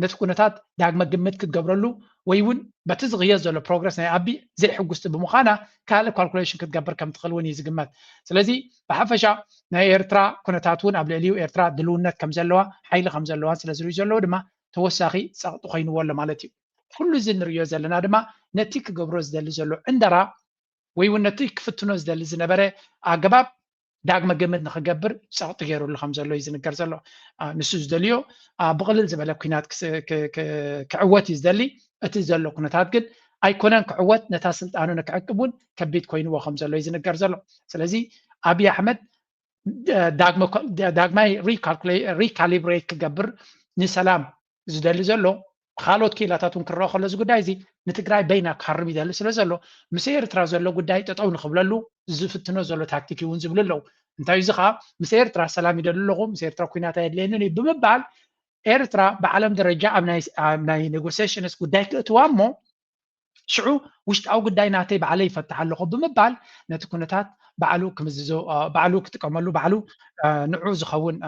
ነቲ ኩነታት ዳግመ ግምት ክትገብረሉ ወይ እውን በቲ ዝቕየር ዘሎ ፕሮግረስ ናይ ኣቢ ዘይሕጉስቲ ብምዃና ካልእ ካልኩሌሽን ክትገብር ከም ትኽእል እውን እዩ ዝግመት። ስለዚ ብሓፈሻ ናይ ኤርትራ ኩነታት እውን ኣብ ልዕሊኡ ኤርትራ ድልውነት ከም ዘለዋ፣ ሓይሊ ከም ዘለዋን ስለ ዝርእዩ ዘለዉ ድማ ተወሳኺ ጸቕጢ ኮይንዎ ኣሎ ማለት እዩ። ኩሉ እዚ ንርእዮ ዘለና ድማ ነቲ ክገብሮ ዝደሊ ዘሎ ዕንደራ ወይ እውን ነቲ ክፍትኖ ዝደሊ ዝነበረ ኣገባብ ዳግመ ግምት ንክገብር ጸቕጢ ገይሩሉ ከም ዘሎ እዩ ዝንገር ዘሎ። ንሱ ዝደልዮ ብቕልል ዝበለ ኩናት ክዕወት እዩ ዝደሊ። እቲ ዘሎ ኩነታት ግን ኣይኮነን ክዕወት፣ ነታ ስልጣኑ ንክዕቅብ እውን ከቢድ ኮይንዎ ከም ዘሎ እዩ ዝንገር ዘሎ። ስለዚ ኣብይ ኣሕመድ ዳግማይ ሪካሊብሬት ክገብር ንሰላም ዝደሊ ዘሎ ብካልኦት ክኢላታት እውን ክረኦ ከሎ እዚ ጉዳይ እዚ ንትግራይ በይና ክሃርም ይደሊ ስለ ዘሎ ምስ ኤርትራ ዘሎ ጉዳይ ጠጠው ንክብለሉ ዝፍትኖ ዘሎ ታክቲክ እውን ዝብሉ ኣለዉ። እንታይ እዚ ከዓ ምስ ኤርትራ ሰላም ይደሊ ኣለኹ፣ ምስ ኤርትራ ኩናት ኣየድልየንን እዩ ብምባል ኤርትራ ብዓለም ደረጃ ኣብ ናይ ኔጎሲሽንስ ጉዳይ ክእትዋ እሞ ሽዑ ውሽጣዊ ጉዳይ ናተይ ባዕለይ ይፈትሕ ኣለኹ ብምባል ነቲ ኩነታት ባዕሉ ክምዝዞ ባዕሉ ክጥቀመሉ ባዕሉ ንዑ ዝኸውን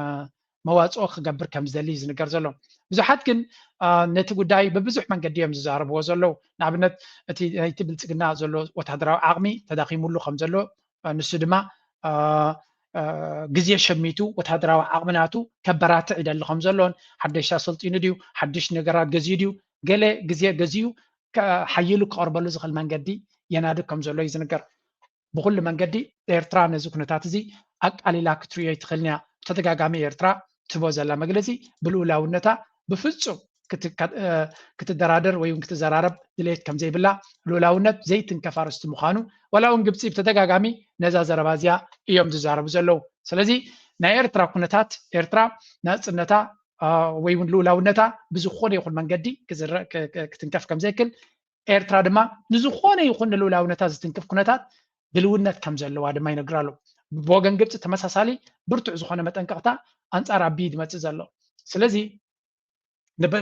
መዋፅኦ ክገብር ከም ዝደሊ እዩ ዝንገር ዘሎ። ብዙሓት ግን ነቲ ጉዳይ ብብዙሕ መንገዲ እዮም ዝዛረብዎ ዘለዉ። ንኣብነት እቲ ናይቲ ብልፅግና ዘሎ ወታደራዊ ዓቕሚ ተዳኺሙሉ ከም ዘሎ ንሱ ድማ ግዜ ሸሚቱ ወታደራዊ ዓቕሚ ናቱ ከበራትዕ ይደሊ ከም ዘሎን ሓደሽ ኣሰልጢኑ ድዩ ሓድሽ ነገራት ገዚኡ ድዩ ገለ ግዜ ገዚኡ ሓይሉ ክቐርበሉ ዝኽእል መንገዲ የናድብ ከም ዘሎ እዩ ዝንገር። ብኩሉ መንገዲ ኤርትራ ነዚ ኩነታት እዚ ኣቃሊላ ክትርእዮ ኣይትኽእልን እያ። ብተደጋጋሚ ኤርትራ ትህቦ ዘላ መግለጺ ብልኡላውነታ ብፍጹም ክትደራደር ወይ እውን ክትዘራረብ ድሌት ከም ዘይብላ፣ ልኡላውነት ዘይትንከፍ ኣርእስቲ ምዃኑ ዋላ እውን ግብጺ ብተደጋጋሚ ነዛ ዘረባ እዚኣ እዮም ዝዛረቡ ዘለዉ። ስለዚ ናይ ኤርትራ ኩነታት ኤርትራ ናጽነታ ወይ እውን ልኡላውነታ ብዝኾነ ይኹን መንገዲ ክትንከፍ ከም ዘይክል ኤርትራ ድማ ንዝኾነ ይኹን ንልኡላውነታ ዝትንክፍ ኩነታት ድልውነት ከም ዘለዋ ድማ ይነግር ኣሎ። ብወገን ግብፂ ተመሳሳሊ ብርቱዕ ዝኾነ መጠንቀቕታ ኣንፃር ኣቢይ ዝመፅእ ዘሎ። ስለዚ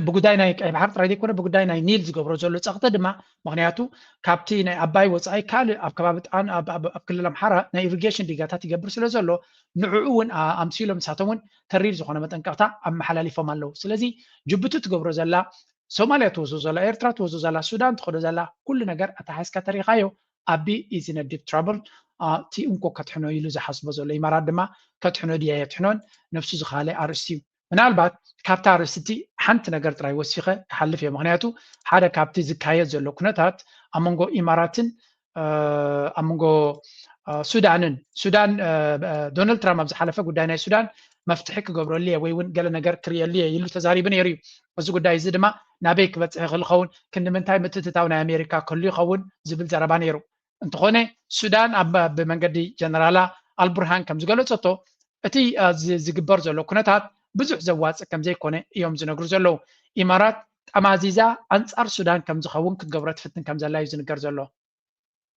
ብጉዳይ ናይ ቀይ ባሕሪ ጥራይ ዘይኮነ ብጉዳይ ናይ ኒል ዝገብሮ ዘሎ ፀቕጢ ድማ ምክንያቱ ካብቲ ናይ ኣባይ ወፃኢ ካልእ ኣብ ከባቢ ጣን ኣብ ክልል ኣምሓራ ናይ ኢሪጌሽን ዲጋታት ይገብር ስለ ዘሎ ንዕኡ እውን ኣምሲሎም ንሳቶም እውን ተሪር ዝኾነ መጠንቀቕታ ኣመሓላሊፎም ኣለዉ። ስለዚ ጅቡቲ ትገብሮ ዘላ ሶማልያ ትወስዶ ዘላ ኤርትራ ትወስዶ ዘላ ሱዳን ትኸዶ ዘላ ኩሉ ነገር ኣተሓሒዝካ ተሪኻዮ ኣቢ is in a deep trouble። እቲ እንኮ ከትሕኖ ኢሉ ዝሓስቦ ዘሎ ኢማራት ድማ ከትሕኖ ድያ የትሕኖን ነብሱ ዝኻለ ኣርእስቲ እዩ። ምናልባት ካብታ ኣርእስቲ ሓንቲ ነገር ጥራይ ወሲኸ ክሓልፍ እየ። ምክንያቱ ሓደ ካብቲ ዝካየድ ዘሎ ኩነታት ኣብ መንጎ ኢማራትን ኣብ መንጎ ሱዳንን ሱዳን ዶናልድ ትራምፕ ኣብ ዝሓለፈ ጉዳይ ናይ ሱዳን መፍትሒ ክገብረሉ እየ ወይ እውን ገለ ነገር ክርእየሉ እየ ኢሉ ተዛሪቡ ነይሩ እዩ። እዚ ጉዳይ እዚ ድማ ናበይ ክበፅሕ ይኽእል ይኸውን፣ ክንዲ ምንታይ ምትእትታው ናይ ኣሜሪካ ክህሉ ይኸውን ዝብል ዘረባ ነይሩ። እንተኾነ ሱዳን ብመንገዲ ጀነራላ ኣልቡርሃን ከም ዝገለፀቶ እቲ ዝግበር ዘሎ ኩነታት ብዙሕ ዘዋፅእ ከም ዘይኮነ እዮም ዝነግሩ ዘለዉ። ኢማራት ጠማዚዛ ኣንፃር ሱዳን ከም ዝኸውን ክትገብሮ ትፍትን ከም ዘላ እዩ ዝንገር ዘሎ።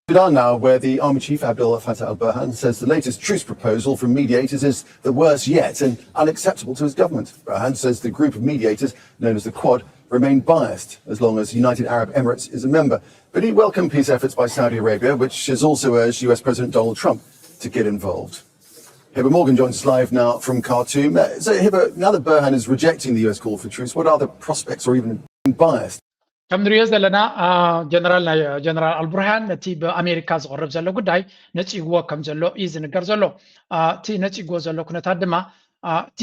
Sudan now, where the army chief Abdel Fattah al Burhan says the latest truce proposal from mediators is the worst yet and unacceptable to his government. Burhan says the group of mediators, known as the Quad, remain biased as long as United Arab Emirates is a member. But he welcomed peace efforts by Saudi Arabia, which has also urged U S President Donald Trump to get involved. Hiba Morgan joins us live now from Khartoum. Uh, so, Hiba, now that Burhan is rejecting the U S call for truce, what are the prospects or even biased? ከም ንሪኦ ዘለና ጀነራል ናይ ጀነራል ኣልቡርሃን ነቲ ብኣሜሪካ ዝቐርብ ዘሎ ጉዳይ ነፂግዎ ከም ዘሎ እዩ ዝንገር ዘሎ። እቲ ነፂግዎ ዘሎ ኩነታት ድማ እቲ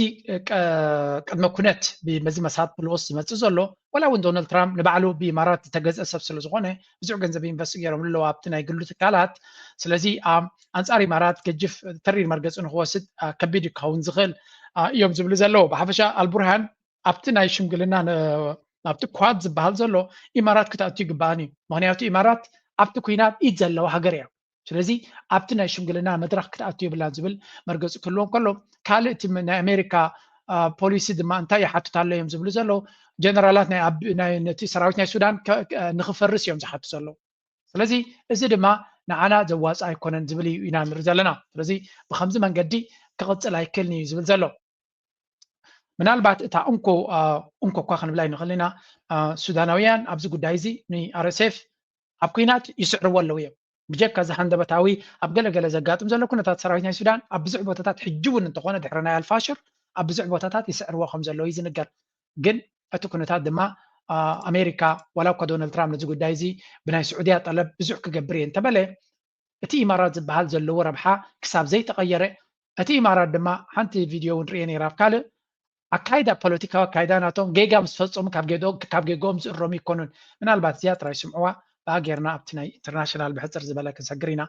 ቅድመ ኩነት በዚ መሳት ብልኦስ ዝመፅእ ዘሎ ዋላ እውን ዶናልድ ትራምፕ ንባዕሉ ብኢማራት ዝተገዝአ ሰብ ስለ ዝኾነ ብዙሕ ገንዘብ ኢንቨስት ገይሮም ኣለዉ ኣብቲ ናይ ግሉ ትካላት። ስለዚ ኣንፃር ኢማራት ገጅፍ ተሪር መርገፂ ንክወስድ ከቢድ ክኸውን ዝኽእል እዮም ዝብሉ ዘለዉ። ብሓፈሻ ኣልቡርሃን ኣብቲ ናይ ሽምግልና ኣብቲ ኳድ ዝበሃል ዘሎ ኢማራት ክትኣቱ ይግባኣን እዩ። ምክንያቱ ኢማራት ኣብቲ ኩናት ኢድ ዘለዋ ሃገር እያ። ስለዚ ኣብቲ ናይ ሽምግልና መድረክ ክትኣቱ የብላን ዝብል መርገፂ ክህልዎም ከሎ፣ ካልእ እቲ ናይ ኣሜሪካ ፖሊሲ ድማ እንታይ ይሓትት ኣሎ እዮም ዝብሉ ዘለዉ። ጀነራላት ናይ ነቲ ሰራዊት ናይ ሱዳን ንክፈርስ እዮም ዝሓቱ ዘለዉ። ስለዚ እዚ ድማ ንዓና ዘዋፅእ ኣይኮነን ዝብል እዩ ኢና ንርኢ ዘለና። ስለዚ ብከምዚ መንገዲ ክቕፅል ኣይክእልን እዩ ዝብል ዘሎ። ምናልባት እታ እንኮ እንኮ እኳ ክንብላ ይንኽእል ኢና። ሱዳናውያን ኣብዚ ጉዳይ እዚ ንኣርኤስኤፍ ኣብ ኩናት ይስዕርዎ ኣለዉ እዮም። ብጀካ እዚ ሃንደበታዊ ኣብ ገለገለ ዘጋጥም ዘሎ ኩነታት ሰራዊት ናይ ሱዳን ኣብ ብዙሕ ቦታታት ሕጂ እውን እንተኾነ ድሕሪ ናይ ኣልፋሽር ኣብ ብዙሕ ቦታታት ይስዕርዎ ከም ዘለዉ እዩ ዝንገር። ግን እቲ ኩነታት ድማ ኣሜሪካ ዋላ እኳ ዶናልድ ትራምፕ ነዚ ጉዳይ እዚ ብናይ ስዑድያ ጠለብ ብዙሕ ክገብር እየ እንተበለ እቲ ኢማራት ዝበሃል ዘለዎ ረብሓ ክሳብ ዘይተቐየረ እቲ ኢማራት ድማ ሓንቲ ቪድዮ እውን ርየ ነይራ ኣብ ካልእ ኣካይዳ ፖለቲካዊ ኣካይዳ ናቶም ጌጋ ምስ ፈፀሙ ካብ ጌግኦም ዝእረሙ ይኮኑን። ምናልባት እዚኣ ጥራይ ስምዕዋ ብኣ ጌርና ኣብቲ ናይ ኢንተርናሽናል ብሕፅር ዝበለ ክንሰግር ኢና።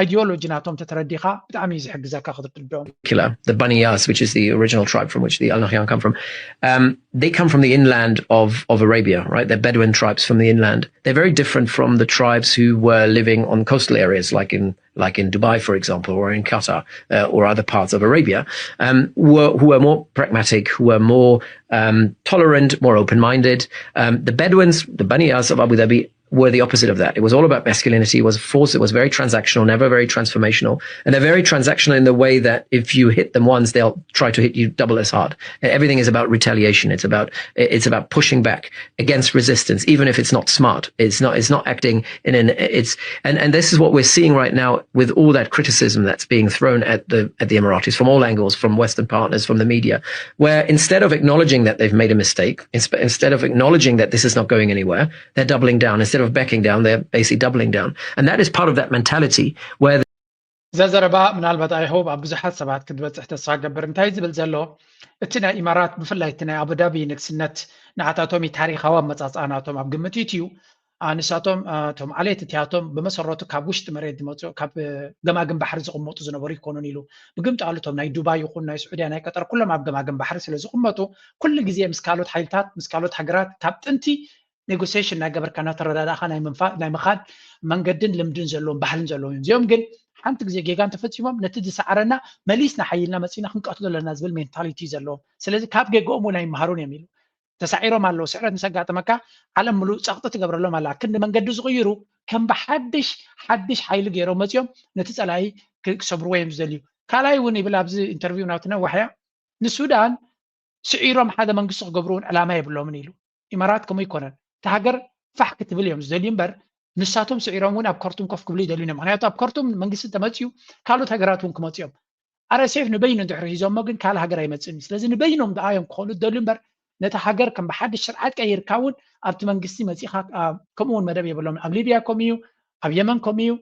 ኣይዲዮሎጂ ናቶም ተተረዲኻ ብጣዕሚ እዩ ዝሕግዘካ ክትርድኦም። The Bani Yas, which is the original tribe from which the Al Nahyan come from, um, they come from the inland of, of Arabia, right? They're Bedouin tribes from the inland. They're very different from the tribes who were living on coastal areas, like in like in Dubai, for example, or in Qatar, uh, or other parts of Arabia, um, who, are, who are more pragmatic, who are more um, tolerant, more open-minded. Um, the Bedouins, the Bani Yas of Abu Dhabi, were the opposite of that. It was all about masculinity. It was force. It was very transactional, never very transformational. And they're very transactional in the way that if you hit them once, they'll try to hit you double as hard. Everything is about retaliation. It's about it's about pushing back against resistance, even if it's not smart. It's not it's not acting in an it's and and this is what we're seeing right now with all that criticism that's being thrown at the at the Emiratis from all angles, from Western partners, from the media, where instead of acknowledging that they've made a mistake, instead of acknowledging that this is not going anywhere, they're doubling down. Instead of backing down, they're basically doubling down. And that is part of that mentality where እዛ ዘረባ ምናልባት I hope ኣብ ብዙሓት ሰባት ክትበፅሕ ተስፋ ገብር። እንታይ ዝብል ዘሎ እቲ ናይ ኢማራት ብፍላይ እቲ ናይ ኣቡዳቢ ንግስነት ንዓታቶም እዩ ታሪኻዊ ኣመፃፅኣ ናቶም ኣብ ግምት ይእትዩ። ንሳቶም እቶም ዓሌት እቲኣቶም ብመሰረቱ ካብ ውሽጢ መሬት ዝመፁ ካብ ገማግም ባሕሪ ዝቕመጡ ዝነበሩ ይኮኑን ኢሉ። ብግምጣሉ እቶም ናይ ዱባይ ይኹን ናይ ስዑድያ ናይ ቀጠር ኩሎም ኣብ ገማግም ባሕሪ ስለ ዝቕመጡ ኩሉ ግዜ ምስ ካልኦት ሓይልታት ምስ ካልኦት ሃገራት ካብ ጥንቲ ኔጎሲሽን እናገበርካ እናተረዳዳእካ ናይ ምንፋ ናይ ምኻድ መንገድን ልምድን ዘለዎም ባህልን ዘለዎም እዮም። እዚኦም ግን ሓንቲ ግዜ ጌጋ እንተፈፂሞም ነቲ ዝሰዓረና መሊስና ሓይልና መፂና ክንቀትሎ ኣለና ዝብል ሜንታሊቲ እዩ ዘለዎም። ስለዚ ካብ ጌግኦም እውን ኣይመሃሩን እዮም ኢሉ። ተሳዒሮም ኣለዉ። ስዕረት ምስ ኣጋጠመካ ዓለም ምሉእ ፀቕጢ ትገብረሎም ኣላ። ክንዲ መንገዲ ዝቕይሩ ከም ብሓድሽ ሓድሽ ሓይሊ ገይሮም መፂኦም ነቲ ፀላኢ ክሰብርዎ እዮም ዝደልዩ። ካልኣይ እውን ይብል ኣብዚ ኢንተርቪው ናቱ ነዋሕያ ንሱዳን ስዒሮም ሓደ መንግስቲ ክገብሩ እውን ዕላማ የብሎምን ኢሉ። ኢማራት ከምኡ ኣይኮነን። እታ ሃገር ፋሕ ክትብል እዮም ዝደልዩ እምበር ንሳቶም ስዒሮም እውን ኣብ ከርቱም ኮፍ ክብሉ ይደልዩ እዮም። ምክንያቱ ኣብ ከርቱም መንግስቲ እንተመፅዩ ካልኦት ሃገራት እውን ክመፁ እዮም። ኣርኤስኤፍ ንበይኑ እንድሕሪ ሒዞሞ ግን ካልእ ሃገር ኣይመፅእን እዩ። ስለዚ ንበይኖም ደኣ እዮም ክኽእሉ ዝደልዩ እምበር ነቲ ሃገር ከም ብሓድሽ ስርዓት ቀይርካ እውን ኣብቲ መንግስቲ መፂኻ ከምኡ እውን መደብ የብሎምን። ኣብ ሊብያ ከምኡ እዩ፣ ኣብ የመን ከምኡ እዩ፣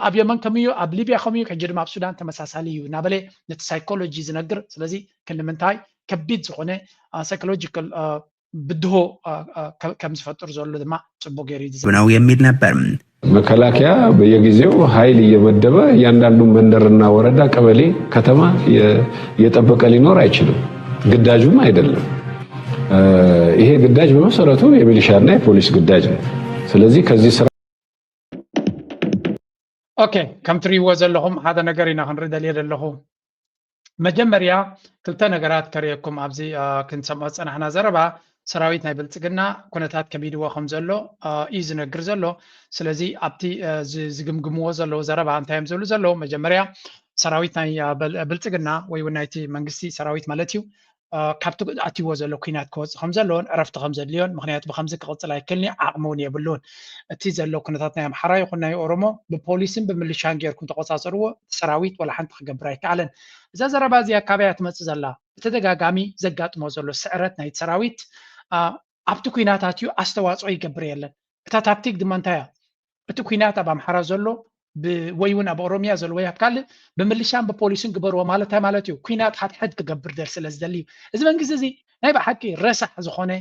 ኣብ የመን ከምኡ እዩ፣ ኣብ ሊብያ ከምኡ እዩ፣ ሕጂ ድማ ኣብ ሱዳን ተመሳሳሊ እዩ እናበለ ነቲ ሳይኮሎጂ ዝነግር። ስለዚ ክንዲ ምንታይ ከቢድ ዝኾነ ሳይኮሎጂካል ብድሆ ከም ዝፈጥር ዘሎ ድማ ፅቡቅ ገይሩ እዩ ዝዝብ- ነው የሚል ነበር። መከላከያ በየጊዜው ኃይል እየመደበ እያንዳንዱን መንደርና ወረዳ፣ ቀበሌ፣ ከተማ እየጠበቀ ሊኖር አይችልም። ግዳጁም አይደለም። ይሄ ግዳጅ በመሰረቱ የሚሊሻና የፖሊስ ግዳጅ ነው። ስለዚህ ከዚህ ስራ ኦኬ ከም ትሪእዎ ዘለኹም ሓደ ነገር ኢና ክንርኢ ደልየ ዘለኹ። መጀመርያ ክልተ ነገራት ከርእየኩም ኣብዚ ክንሰምዖ ዝፀናሕና ዘረባ ሰራዊት ናይ ብልፅግና ኩነታት ከቢድዎ ከም ዘሎ እዩ ዝነግር ዘሎ። ስለዚ ኣብቲ ዝግምግምዎ ዘለዉ ዘረባ እንታይ እዮም ዝብሉ ዘለዉ? መጀመርያ ሰራዊት ናይ ብልፅግና ወይ እውን ናይቲ መንግስቲ ሰራዊት ማለት እዩ ካብቲ ኣትይዎ ዘሎ ኩናት ክወፅእ ከም ዘለዎን ዕረፍቲ ከም ዘድልዮን ምክንያቱ ብከምዚ ክቕፅል ኣይክእልን እዩ ዓቕሚ እውን የብሉን። እቲ ዘሎ ኩነታት ናይ ኣምሓራ ይኹን ናይ ኦሮሞ ብፖሊስን ብምልሻን ጌርኩም ተቆፃፀርዎ እቲ ሰራዊት ዋላ ሓንቲ ክገብር ኣይከኣለን። እዛ ዘረባ እዚኣ ካበይ እያ ትመፅእ ዘላ? ብተደጋጋሚ ዘጋጥሞ ዘሎ ስዕረት ናይቲ ሰራዊት ኣብቲ ኩናት ኣትዩ ኣስተዋፅኦ ይገብር የለን። እታ ታክቲክ ድማ እንታይ እያ? እቲ ኩናት ኣብ ኣምሓራ ዘሎ ወይ እውን ኣብ ኦሮሚያ ዘሎ ወይ ኣብ ካልእ ብምልሻን ብፖሊስን ግበርዎ ማለት እንታይ ማለት እዩ? ኩናት ሓድሕድ ክገብር ደል ስለ ዝደሊ እዩ። እዚ መንግስቲ እዚ ናይ ብሓቂ ረሳሕ ዝኾነ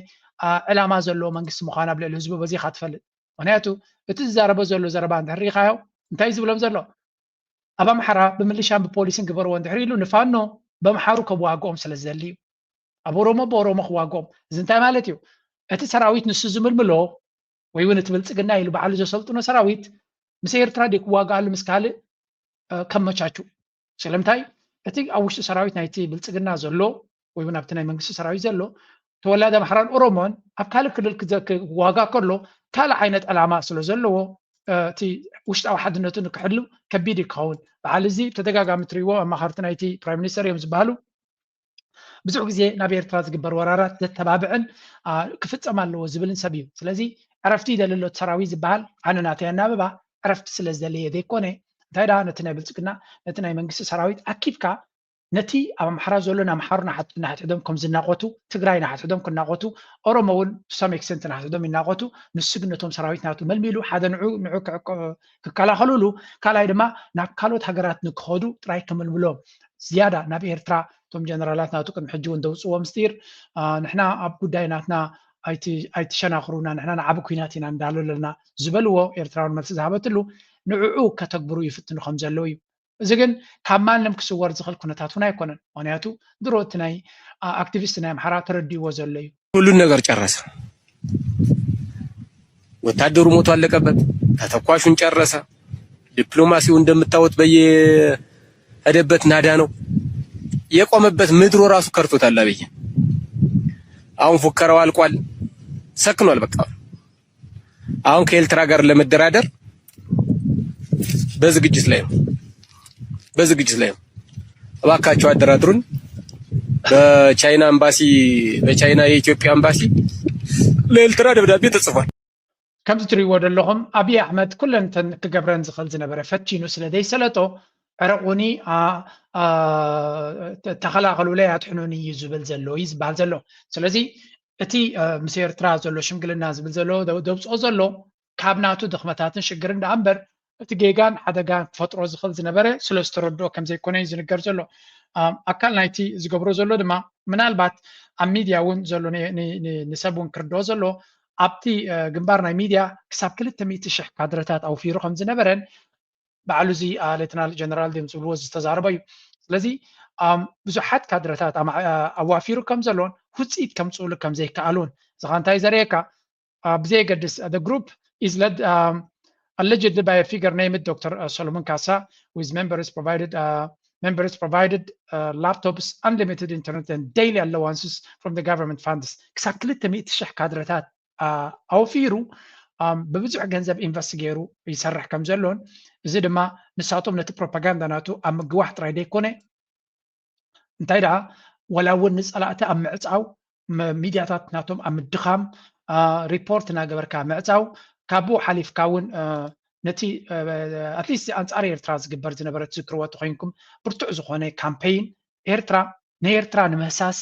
ዕላማ ዘለዎ መንግስቲ ምዃን ኣብ ልዕሊ ህዝቡ በዚኻ ትፈልጥ። ምክንያቱ እቲ ዝዛረቦ ዘሎ ዘረባ እንድሕር ርኢኻዮ እንታይ እዩ ዝብሎም ዘሎ? ኣብ ኣምሓራ ብምልሻን ብፖሊስን ግበርዎ እንድሕር ኢሉ ንፋኖ በምሓሩ ከዋግኦም ስለ ዝደሊ እዩ። ኣብ ኦሮሞ ብኦሮሞ ክዋግኦም። እዚ እንታይ ማለት እዩ? እቲ ሰራዊት ንሱ ዝምልምሎ ወይ እውን እቲ ብልፅግና ኢሉ ባዕሉ ዘሰልጥኖ ሰራዊት ምስ ኤርትራ ደይ ክዋጋኣሉ ምስ ካልእ ከመቻቹ። ስለምንታይ እቲ ኣብ ውሽጢ ሰራዊት ናይቲ ብልፅግና ዘሎ ወይ እውን ኣብቲ ናይ መንግስቲ ሰራዊት ዘሎ ተወላዲ ኣምሓራን ኦሮሞን ኣብ ካልእ ክልል ክዋጋ ከሎ ካልእ ዓይነት ዕላማ ስለ ዘለዎ እቲ ውሽጣዊ ሓድነቱ ንክሕሉ ከቢድ እዩ ክኸውን። በዓል እዚ ተደጋጋሚ ትሪእዎ ኣማኸርቲ ናይቲ ፕራይም ሚኒስተር እዮም ዝበሃሉ። ብዙሕ ግዜ ናብ ኤርትራ ዝግበር ወራራት ዘተባብዕን ክፍጸም ኣለዎ ዝብልን ሰብ እዩ። ስለዚ ዕረፍቲ ይደሊ ኣሎ ሰራዊት ዝበሃል ኣነ ናተይ ኣናብባ ዕረፍቲ ስለ ዝደለየ ዘይኮነ እንታይ ደኣ ነቲ ናይ ብልጽግና ነቲ ናይ መንግስቲ ሰራዊት ኣኪብካ ነቲ ኣብ ኣምሓራ ዘሎ ንኣምሓሩ ንሓድሕዶም ከም ዝናቆቱ ትግራይ ንሓድሕዶም ክናቆቱ ኦሮሞ እውን to some extent ንሓድሕዶም ይናቆቱ። ንሱ ግን ነቶም ሰራዊት ናቱ መልሚሉ ሓደ ንዑ ንዑ ክከላኸሉሉ ካልኣይ ድማ ናብ ካልኦት ሃገራት ንክኸዱ ጥራይ ክምልምሎም ዝያዳ ናብ ኤርትራ እቶም ጀነራላት ናቱ ቅድሚ ሕጂ እውን ዘውፅዎ ምስጢር ንሕና ኣብ ጉዳይ ናትና ኣይትሸናኽሩና ንሕና ንዓቢ ኩናት ኢና እንዳሎ ኣለና ዝበልዎ ኤርትራውን መልሲ ዝሃበትሉ ንዕዑ ከተግብሩ ይፍትኑ ከም ዘለዉ እዩ። እዚ ግን ካብ ማንም ክስወር ዝኽእል ኩነታት እውን ኣይኮነን። ምክንያቱ ድሮ እቲ ናይ ኣክቲቪስት ናይ ኣምሓራ ተረዲእዎ ዘሎ እዩ። ሁሉን ነገር ጨረሰ። ወታደሩ ሞቶ አለቀበት፣ ተተኳሹን ጨረሰ። ዲፕሎማሲው እንደምታወት በየሄደበት ናዳ ነው የቆመበት። ምድሮ ራሱ ከርቶታል አብይ። አሁን ፉከራው አልቋል፣ ሰክኗል። በቃ አሁን ከኤርትራ ጋር ለመደራደር በዝግጅት ላይ ነው፣ በዝግጅት ላይ ነው። እባካቸው አደራድሩን። በቻይና ኤምባሲ፣ በቻይና የኢትዮጵያ ኤምባሲ ለኤርትራ ደብዳቤ ተጽፏል። ከምዚ ትሪእዎ ዘለኹም ኣብይ ኣሕመድ ኩለን እተን ክገብረን ዝኽእል ዝነበረ ፈቲኑ ስለ ዘይሰለጦ ዕረቑኒ ተኸላኸሉለይ ኣድሕኑኒ እዩ ዝብል ዘሎ እዩ ዝበሃል ዘሎ። ስለዚ እቲ ምስ ኤርትራ ዘሎ ሽምግልና ዝብል ዘሎ ዘውፅኦ ዘሎ ካብ ናቱ ድኽመታትን ሽግርን ደኣ እምበር እቲ ጌጋን ሓደጋን ክፈጥሮ ዝኽእል ዝነበረ ስለ ዝተረድኦ ከም ዘይኮነ እዩ ዝንገር ዘሎ። ኣካል ናይቲ ዝገብሮ ዘሎ ድማ ምናልባት ኣብ ሚድያ እውን ዘሎ ንሰብ እውን ክርድኦ ዘሎ ኣብቲ ግንባር ናይ ሚድያ ክሳብ ክልተ ሚእቲ ሽሕ ካድረታት ኣውፊሩ ከም ዝነበረን ባዕሉ እዚ ሌተናል ጀነራል ድም ዝብልዎ ዝተዛረበ እዩ። ስለዚ ብዙሓት ካድረታት ኣዋፊሩ ከም ዘሎን ውፅኢት ከምፅኡሉ ከም ዘይከኣሉን እዚ ኸ እንታይ ዘርእየካ ብዘየገድስ the group is led allegedly by a figure named Doctor Solomon Kasa with members provided members provided laptops, unlimited internet and daily allowances from the government funds ክሳብ ክልተ ሚእቲ ሽሕ ካድረታት ኣውፊሩ ብብዙሕ ገንዘብ ኢንቨስት ገይሩ ይሰርሕ ከም ዘሎን እዚ ድማ ንሳቶም ነቲ ፕሮፓጋንዳ ናቱ ኣብ ምግዋሕ ጥራይ ዘይኮነ እንታይ ደኣ ወላ እውን ንፀላእቲ ኣብ ምዕፃው ሚድያታት ናቶም ኣብ ምድኻም ሪፖርት እናገበርካ ምዕፃው ካብኡ ሓሊፍካ እውን ነቲ ኣትሊስት ኣንፃር ኤርትራ ዝግበር ዝነበረ ትዝክርዎ ተኮይንኩም ብርቱዕ ዝኾነ ካምፔይን ኤርትራ ንኤርትራ ንምህሳስ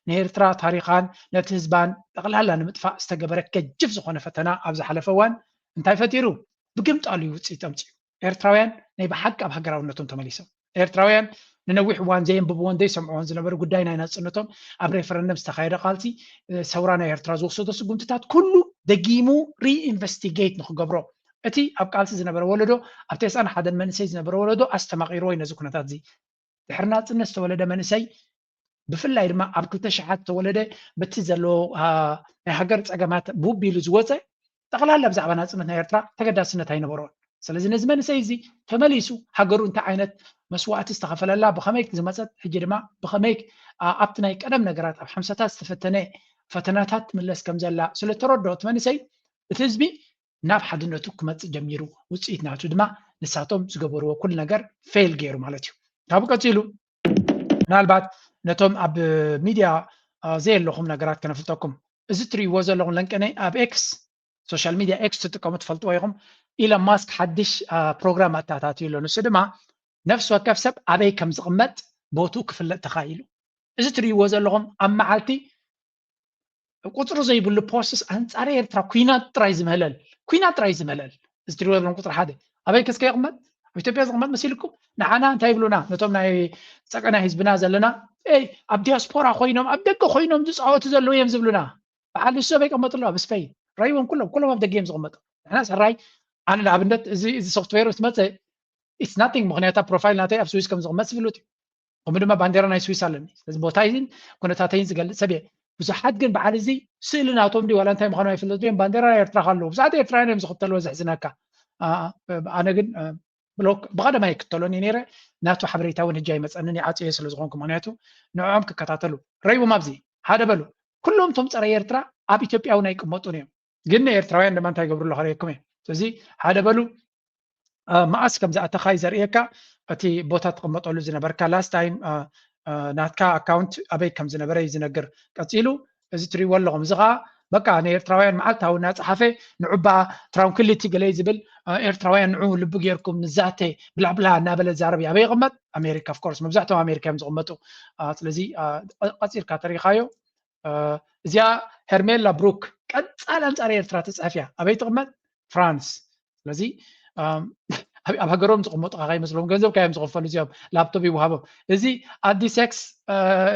ንኤርትራ ታሪኻን ነቲ ህዝባን ጠቕላላ ንምጥፋእ ዝተገበረ ገጅፍ ዝኾነ ፈተና ኣብ ዝሓለፈ እዋን እንታይ ፈጢሩ? ብግምጣሉ እዩ ውፅኢት ኣምፅኡ። ኤርትራውያን ናይ ብሓቂ ኣብ ሃገራውነቶም ተመሊሶም። ኤርትራውያን ንነዊሕ እዋን ዘየንብብዎን ዘይሰምዕዎን ዝነበሩ ጉዳይ ናይ ናፅነቶም ኣብ ሬፈረንደም ዝተኻየደ ቃልሲ ሰውራ ናይ ኤርትራ ዝወሰዶ ስጉምትታት ኩሉ ደጊሙ ሪኢንቨስቲጌት ንክገብሮ እቲ ኣብ ቃልሲ ዝነበረ ወለዶ ኣብ ተስዓን ሓደን መንእሰይ ዝነበረ ወለዶ ኣስተማቒርዎ እዩ ነዚ ኩነታት እዚ ድሕሪ ናፅነት ዝተወለደ መንእሰይ ብፍላይ ድማ ኣብ ክልተ ሽሓት ዝተወለደ በቲ ዘለዎ ናይ ሃገር ፀገማት ቡብ ኢሉ ዝወፀ ጠቕላላ ብዛዕባ ናፅነት ናይ ኤርትራ ተገዳስነት ኣይነበሮን። ስለዚ ነዚ መንእሰይ እዚ ተመሊሱ ሃገሩ እንታይ ዓይነት መስዋእቲ ዝተኸፈለላ ብኸመይ ዝመፀት ሕጂ ድማ ብኸመይ ኣብቲ ናይ ቀደም ነገራት ኣብ ሓምሳታት ዝተፈተነ ፈተናታት ትምለስ ከም ዘላ ስለተረድኦ እቲ መንእሰይ እቲ ህዝቢ ናብ ሓድነቱ ክመፅእ ጀሚሩ። ውፅኢት ናቱ ድማ ንሳቶም ዝገበርዎ ኩሉ ነገር ፌል ገይሩ ማለት እዩ። ካብኡ ቀፂሉ ምናልባት ነቶም ኣብ ሚድያ ዘየለኹም ነገራት ከነፍልጠኩም። እዚ ትርእይዎ ዘለኹም ለንቀነ ኣብ ኤክስ ሶሻል ሚድያ ኤክስ ትጥቀሙ ትፈልጥዎ ኢኹም። ኢሎን ማስክ ሓድሽ ፕሮግራም ኣተኣታትዩ ኣሎ። ንሱ ድማ ነፍሲ ወከፍ ሰብ ኣበይ ከም ዝቕመጥ ቦትኡ ክፍለጥ ተኻኢሉ። እዚ ትርእይዎ ዘለኹም ኣብ መዓልቲ ቁፅሪ ዘይብሉ ፖስትስ ኣንፃር ኤርትራ ኩናት ጥራይ ዝምህለል ኩናት ጥራይ ዝምህለል እዚ ትሪእዎ ዘለኹም ቁፅሪ ሓደ ኣበይ ከስከ ይቕመጥ ኣብ ኢትዮጵያ ዝቕመጥ መሲልኩም ንዓና እንታይ ይብሉና ነቶም ናይ ፀቀና ህዝብና ዘለና ይ ኣብ ዲያስፖራ ኮይኖም ኣብ ደገ ኮይኖም ዝፃወቱ ዘለዉ እዮም ዝብሉና በዓል ንሱ ኣበይ ይቐመጡ ኣለዉ ኣብ ስፐይን ራይዎም ኩሎም ኩሎም ኣብ ደገ እዮም ዝቕመጡ ንሕና ሰራይ ኣነ ንኣብነት እዚ እዚ ሶፍትዌር ምስ መፀ it's nothing ምክንያቱ ፕሮፋይል ናተይ ኣብ ስዊስ ከም ዝቕመጥ ዝፍሉጥ እዩ ከምኡ ድማ ባንዴራ ናይ ስዊስ ኣለኒ ስለዚ ቦታይን ኩነታተይን ዝገልፅ ሰብ እየ ብዙሓት ግን በዓል እዚ ስእሊ ናቶም ድዩ ዋላ እንታይ ምዃኑ ኣይፍለጡ እዮም። ባንዴራ ኤርትራ ከለዉ ብዙሓት ኤርትራውያን እዮም ዝኽተልዎ። ዘሕዝነካ። ኣነ ግን ብሎክ ብቐደማይ ይክተሎን እየ ነይረ። ናቱ ሓበሬታ እውን ሕጂ ኣይመፀንን፣ ይዓፅየ ስለ ዝኾንኩ። ምክንያቱ ንዕኦም ክከታተሉ ረይዎም ኣብዚ ሓደ በሉ። ኩሎም እቶም ፀረ ኤርትራ ኣብ ኢትዮጵያ እውን ኣይቅመጡን እዮም። ግን ንኤርትራውያን ድማ እንታይ ይገብሩ ኣሎ ከርእየኩም እየ። ስለዚ ሓደ በሉ። መኣስ ከም ዝኣተኻ እዩ ዘርእየካ። እቲ ቦታ ትቕመጠሉ ዝነበርካ ላስት ታይም ናትካ ኣካውንት ኣበይ ከም ዝነበረ እዩ ዝነግር። ቀፂሉ እዚ ትሪእዎ ኣለኹም። እዚ ከዓ በቃ ንኤርትራውያን መዓልታዊ እናፀሓፈ ንዑባ ትራንኩሊቲ ገለ እዩ ዝብል። ኤርትራውያን ንዑ ልቢ ጌርኩም ንዛተ ብላብላ እናበለ ዛረብ እዩ። ኣበይ ይቕመጥ? ኣሜሪካ። ኦፍኮርስ መብዛሕትኦም ኣሜሪካ እዮም ዝቕመጡ። ስለዚ ቀፂልካ ተሪኻዮ። እዚኣ ሄርሜላ ብሩክ ቀፃል ኣንፃር ኤርትራ ትፅሕፍ እያ። ኣበይ ትቕመጥ? ፍራንስ። ስለዚ ኣብ ሃገሮም ዝቕመጡ ካካ ይመስሎም፣ ገንዘብ ካዮም ዝኽፈሉ እዚኦም፣ ላፕቶፕ ይወሃቦም። እዚ ኣዲሴክስ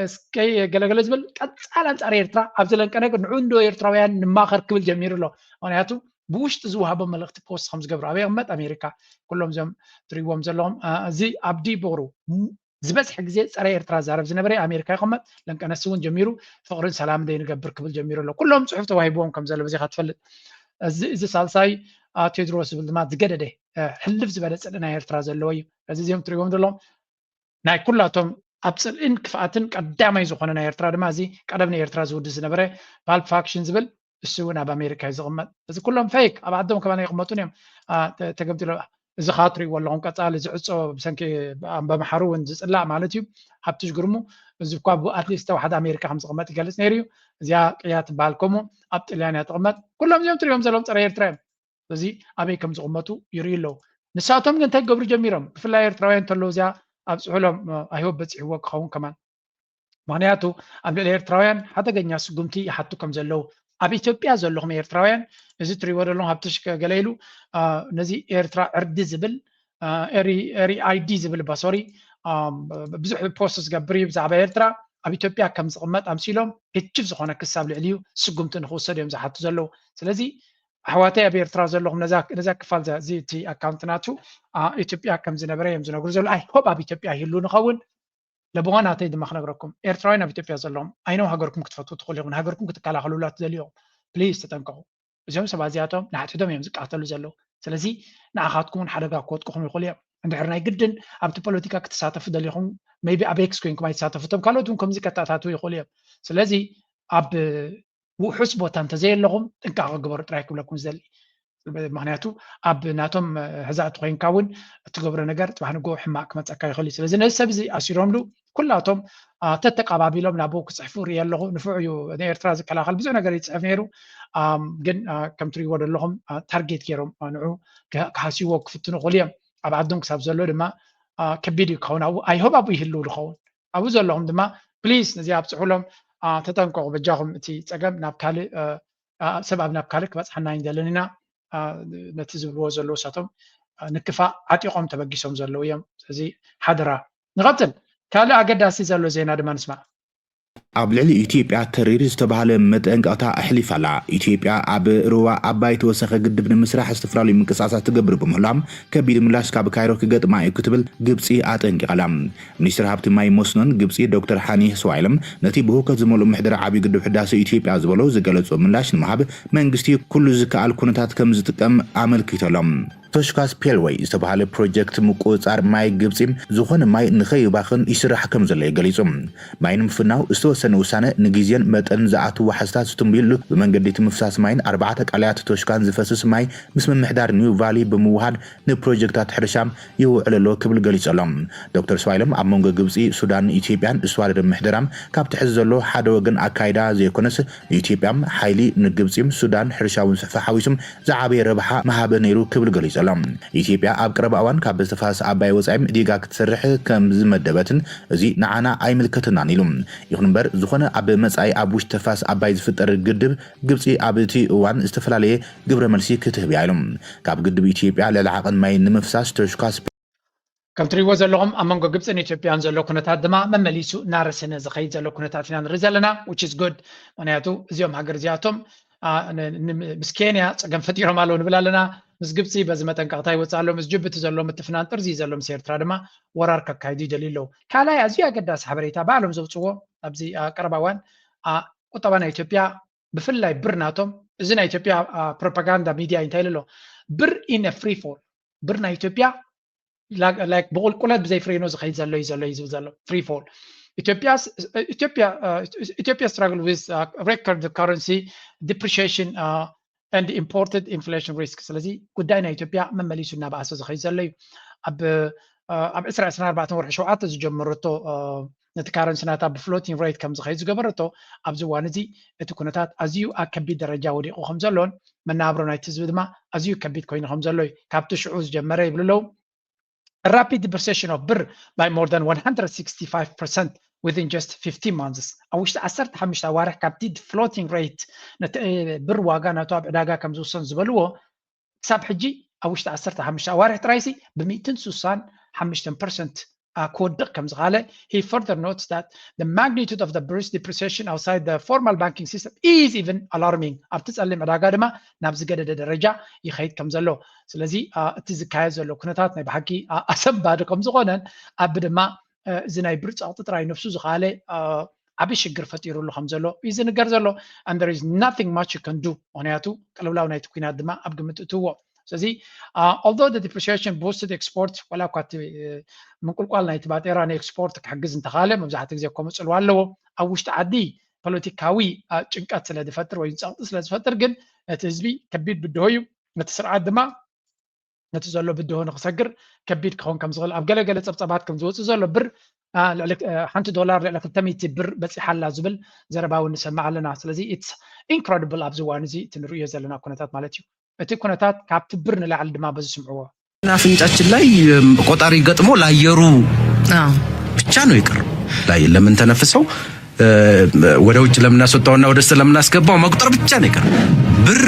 እስከይ ገለገለ ዝብል ቀፃል ኣንፃር ኤርትራ ኣብ ዝለንቀነ ግን ንዑ እንዶ ኤርትራውያን ንማኸር ክብል ጀሚሩ ኣሎ። ምክንያቱ ብውሽጢ ዝወሃቦም መልእክቲ ፖስት ከም ዝገብሩ ኣበይ ይቕመጥ? ኣሜሪካ። ኩሎም እዚኦም ትሪእዎም ዘለኹም። እዚ ኣብዲ ቦሩ ዝበዝሐ ግዜ ፀረ ኤርትራ ዛረብ ዝነበረ ኣሜሪካ ይቕመጥ። ለንቀነሲ እውን ጀሚሩ ፍቕርን ሰላምን ደይ ንገብር ክብል ጀሚሩ ኣሎ። ኩሎም ፅሑፍ ተዋሂብዎም ከም ዘሎ በዚኻ ትፈልጥ። እዚ እዚ ሳልሳይ ቴድሮስ ዝብል ድማ ዝገደደ ሕልፍ ዝበለ ፅልኢ ናይ ኤርትራ ዘለዎ እዩ። እዚ እዚኦም ትሪእዎም ዘለኹም ናይ ኩላቶም ኣብ ፅልኢን ክፍኣትን ቀዳማይ ዝኾነ ናይ ኤርትራ ድማ እዚ ቀደም ንኤርትራ ዝውድስ ዝነበረ ፓልፕ ፋክሽን ዝብል እሱ እውን ኣብ ኣሜሪካ እዩ ዝቕመጥ። እዚ ኩሎም ፌክ ኣብ ዓዶም ከማን ኣይቕመጡን እዮም። ተገምጢሎ እዚ ከዓ ትሪእዎ ኣለኹም ቀፃሊ ዝዕፆ ብሰንኪ ኣምበምሓሩ እውን ዝፅላእ ማለት እዩ። ሃብትሽ ግርሙ እዚ እኳ ኣትሊስት ተዋሕደ ኣሜሪካ ከም ዝቕመጥ ይገልፅ ነይሩ እዩ። እዚኣ ቅያ ትበሃል ከምኡ ኣብ ጥልያን እያ ትቕመጥ። ኩሎም እዚኦም ትሪእዎም ዘለዎም ፀረ ኤርትራ እዮም። እዚ ኣበይ ከም ዝቕመጡ ይርእዩ ኣለዉ። ንሳቶም ግን እንታይ ክገብሩ ጀሚሮም? ብፍላይ ኤርትራውያን እንተለዉ እዚኣ ኣብፅሑሎም ኣይሆብ በፂሕዎ ክኸውን ከማን። ምክንያቱ ኣብ ልዕሊ ኤርትራውያን ሓደገኛ ስጉምቲ ይሓቱ ከም ዘለዉ ኣብ ኢትዮጵያ ዘለኹም ኤርትራውያን እዚ ትሪእዎ ዘለኹም ሃብትሽ ገለ ኢሉ ነዚ ኤርትራ ዕርዲ ዝብል ኤሪ ኣይዲ ዝብል ባ ሶሪ ብዙሕ ፖስት ዝገብር እዩ ብዛዕባ ኤርትራ ኣብ ኢትዮጵያ ከም ዝቕመጥ ኣምሲሎም ግጭፍ ዝኾነ ክሳብ ልዕሊ እዩ ስጉምቲ ንክውሰድ እዮም ዝሓቱ ዘለዉ። ስለዚ ኣሕዋተይ ኣብ ኤርትራ ዘለኹም ነዛ ክፋል እዚ እቲ ኣካውንት ናቱ ኢትዮጵያ ከም ዝነበረ እዮም ዝነግሩ ዘለዉ። ኣይ ሆብ ኣብ ኢትዮጵያ ይህሉ ንኸውን ለብዋ ናተይ ድማ ክነግረኩም ኤርትራውያን ኣብ ኢትዮጵያ ዘለኹም ኣይነው ሃገርኩም ክትፈትዉ ትኽእሉ ኢኹም። ሃገርኩም ክትከላኸሉላ ትደልዩ ኢኹም። ፕሊዝ ተጠንቀቑ። እዚኦም ሰባት እዚኣቶም ንሓድሕዶም እዮም ዝቃተሉ ዘለዉ። ስለዚ ንዓኻትኩም እውን ሓደጋ ክወድቅኹም ይኽእሉ እዮም። እንድሕር ናይ ግድን ኣብቲ ፖለቲካ ክትሳተፉ ደሊኹም maybe ኣብ ኤክስ ኮይንኩም ኣይትሳተፉ። እቶም ካልኦት እውን ከምዚ ከተኣታትዉ ይኽእሉ እዮም። ስለዚ ኣብ ውሑስ ቦታ እንተዘየለኹም ጥንቃቐ ግበሩ ጥራይ ክብለኩም ዝደሊ። ምክንያቱ ኣብ ናቶም ሕዛእቲ ኮይንካ እውን እትገብሮ ነገር ፅባሕ ንጎ ሕማቅ ክመፀካ ይኽእል እዩ። ስለዚ ነዚ ሰብ እዚ ኣሲሮምሉ ኩላቶም ተተቃባቢሎም ናብኡ ክፅሕፉ ርኢ ኣለኹ። ንፉዕ እዩ ንኤርትራ ዝከላኸል ብዙሕ ነገር ይፅሕፍ ነይሩ። ግን ከም ትሪእዎ ዘለኹም ታርጌት ገይሮም ንዑ ክሃስይዎ ክፍትኑ ክኽእሉ እዮም። ኣብ ዓዶም ክሳብ ዘሎ ድማ ከቢድ እዩ ክኸውን። ኣብኡ ኣይሆብ ኣብኡ ይህልው ዝኸውን ኣብኡ ዘለኹም ድማ ፕሊስ ነዚ ኣብፅሑሎም። ተጠንቀቑ በጃኹም። እቲ ፀገም ናብ ካልእ ሰብ ኣብ ናብ ካልእ ክበፅሓና ይንደልን ኢና። ነቲ ዝብልዎ ዘለዉ እሳቶም ንክፋእ ዓጢቖም ተበጊሶም ዘለዉ እዮም። ስለዚ ሓደራ ንቐፅል። ካልእ ኣገዳሲ ዘሎ ዜና ድማ ንስማዕ። ኣብ ልዕሊ ኢትዮጵያ ተሪር ዝተባህለ መጠንቀቕታ ኣሕሊፋ ኣላ። ኢትዮጵያ ኣብ ሩባ ኣባይ ተወሳኺ ግድብ ንምስራሕ ዝተፈላለዩ ምንቅስቃሳት ትገብር ብምህላም ከቢድ ምላሽ ካብ ካይሮ ክገጥማ እዩ ክትብል ግብፂ ኣጠንቂቓ ኣላ። ሚኒስትር ሃብቲ ማይ መስኖን ግብፂ ዶክተር ሃኒ ስዋይለም ነቲ ብህውከት ዝመልኡ ምሕደራ ዓብዪ ግድብ ሕዳሰ ኢትዮጵያ ዝበሎ ዝገለፁ ምላሽ ንምሃብ መንግስቲ ኩሉ ዝከኣል ኩነታት ከም ዝጥቀም ኣመልኪቱ ኣሎ። ቶሽካስ ፔልወይ ዝተባህለ ፕሮጀክት ምቁፅፃር ማይ ግብፂ ዝኾነ ማይ ንኸይባኽን ይስራሕ ከም ዘሎ ገሊፁ። ማይ ንምፍናው ዝተወሰነ ውሳነ ንግዜን መጠንን ዝኣትዉ ዋሕስታት ዝትንብዩሉ ብመንገዲ እቲ ምፍሳስ ማይን ኣርባዕተ ቃልያት ቶሽካን ዝፈስስ ማይ ምስ ምምሕዳር ኒው ቫሊ ብምውሃድ ንፕሮጀክታት ሕርሻ ይውዕል ኣሎ ክብል ገሊጹ ኣሎ። ዶክተር ስዋይለም ኣብ መንጎ ግብጺ፣ ሱዳን፣ ኢትዮጵያን ዝዋደድ ምሕደራ ካብቲ ሕዚ ዘሎ ሓደ ወገን ኣካይዳ ዘይኮነስ ንኢትዮጵያ ሓይሊ ንግብጺ፣ ሱዳን ሕርሻ እውን ስሕፋ ሓዊሱ ዝዓበየ ረብሓ ምሃበ ነይሩ ክብል ገሊጹ ኣሎ። ኢትዮጵያ ኣብ ቀረባ እዋን ካብ ተፋሰስ ኣባይ ወጻኢ ዲጋ ክትሰርሕ ከም ዝመደበትን እዚ ንዓና ኣይምልከተናን ኢሉ። ይኹን እምበር ዝኾነ ኣብ መጻኢ ኣብ ውሽጢ ተፋሰስ ኣባይ ዝፍጠር ግድብ ግብጺ ኣብ እቲ እዋን ዝተፈላለየ ግብረ መልሲ ክትህብ እያ ኢሉ። ካብ ግድብ ኢትዮጵያ ልዕሊ ዓቐን ማይ ንምፍሳስ ቶሽካስ ከም ትሪእዎ ዘለኹም ኣብ መንጎ ግብፅን ኢትዮጵያን ዘሎ ኩነታት ድማ መመሊሱ እናረሰነ ዝኸይድ ዘሎ ኩነታት ኢና ንርኢ ዘለና which is good። ምክንያቱ እዚኦም ሃገር እዚኣቶም ምስ ኬንያ ፀገም ፈጢሮም ኣለዉ ንብል ኣለና። ምስ ግብፂ በዚ መጠንቀቕታ ይወፅእ ኣሎ። ምስ ጅቡቲ ዘሎ ምትፍናን ጥርዚ ዘሎ ምስ ኤርትራ ድማ ወራር ከካይዱ ይደልዩ ኣለዉ። ካልኣይ ኣዝዩ ኣገዳሲ ሓበሬታ ባዕሎም ዘውፅዎ ኣብዚ ቀረባ እዋን ቁጠባ ናይ ኢትዮጵያ ብፍላይ ብር ናቶም፣ እዚ ናይ ኢትዮጵያ ፕሮፓጋንዳ ሚድያ እንታይ ኢሉ ኣሎ? ብር in a free fall፣ ብር ናይ ኢትዮጵያ like ብቁልቁለት ብዘይ ፍሬኖ ዝኸይድ ዘሎ እዩ ዘሎ እዩ ዝብል ዘሎ። Free fall. Ethiopia struggle with record currency depreciation and imported inflation risk። ስለዚ ጉዳይ ናይ ኢትዮጵያ መመሊሱ እናበኣሰ ዝኸይድ ዘሎ እዩ። ኣብ ኣብ ዕስራ ዕስራን ኣርባዕተን ወርሒ ሸውዓተ ዝጀመረቶ ነቲ ካረንሲ ናታ ብ floating rate ከም ዝኸይድ ዝገበረቶ፣ ኣብዚ እዋን እዚ እቲ ኩነታት ኣዝዩ ኣብ ከቢድ ደረጃ ወዲቑ ከም ዘሎን መነባብሮ ናይቲ ህዝቢ ድማ ኣዝዩ ከቢድ ኮይኑ ከም ዘሎ እዩ። ካብቲ ሽዑ ዝጀመረ ይብሉ ኣለዉ። Rapid depreciation of ብር by more than one hundred sixty-five percent within just fifteen months። ኣብ ውሽጢ ዓሰርተ ሓሙሽተ ኣዋርሕ ካብቲ floating rate ነቲ ብር ዋጋ ናቱ ኣብ ዕዳጋ ከም ዝውሰን ዝበልዎ ክሳብ ሕጂ ኣብ ውሽጢ ዓሰርተ ሓሙሽተ ኣዋርሕ ጥራይሲ ብ ሚእትን ስሳን ሓሙሽተን ፐርሰንት ክወድቕ ከም ዝኻለ። He further notes that the magnitude of the bir's depreciation outside the formal banking system is even alarming። ኣብቲ ጸሊም ዕዳጋ ድማ ናብ ዝገደደ ደረጃ ይኸይድ ከም ዘሎ። ስለዚ እቲ ዝካየድ ዘሎ ኩነታት ናይ ብሓቂ ኣሰንባዲ ከም ዝኾነን ኣብ ድማ እዚ ናይ ብር ጸቕጢ ጥራይ ነፍሱ ዝኻለ ዓቢ ሽግር ፈጢሩሉ ከም ዘሎ እዩ ዝንገር ዘሎ። And there is nothing much you can do፣ ምኽንያቱ ቅልውላው ናይቲ ኩናት ድማ ኣብ ግምት እትዎ። ስለዚ although the depreciation boosted export፣ ዋላ እኳ እቲ ምንቁልቋል ናይቲ ባጤራ ንኤክስፖርት ክሕግዝ እንተኻለ፣ መብዛሕትኡ ግዜ ከምኡ ጽልዋ ኣለዎ። ኣብ ውሽጢ ዓዲ ፖለቲካዊ ጭንቀት ስለ ዝፈጥር ወይ ጸቕጢ ስለ ዝፈጥር ግን ነቲ ህዝቢ ከቢድ ብድሆ እዩ። ነቲ ስርዓት ድማ ነቲ ዘሎ ብድሆ ንክሰግር ከቢድ ክኸውን ከም ዝኽእል ኣብ ገለገለ ጸብጻባት ከም ዝወጽእ ዘሎ ብር ሓንቲ ዶላር ልዕሊ ክልተ ሚእቲ ብር በጺሓ ኣላ ዝብል ዘረባ እውን ንሰምዕ ኣለና። ስለዚ it's incredible ኣብዚ እዋን እዚ እቲ ንርእዮ ዘለና ኩነታት ማለት እዩ። እቲ ኩነታት ካብቲ ብር ንላዕሊ ድማ በዚ ስምዕዎ። አፍንጫችን ላይ ቆጣሪ ገጥሞ ለአየሩ ብቻ ነው የቀረው። ላይ ለምንተነፍሰው ወደ ውጭ ለምናስወጣውና ወደ ውስጥ ለምናስገባው መቁጠር ብቻ ነው የቀረው። ብር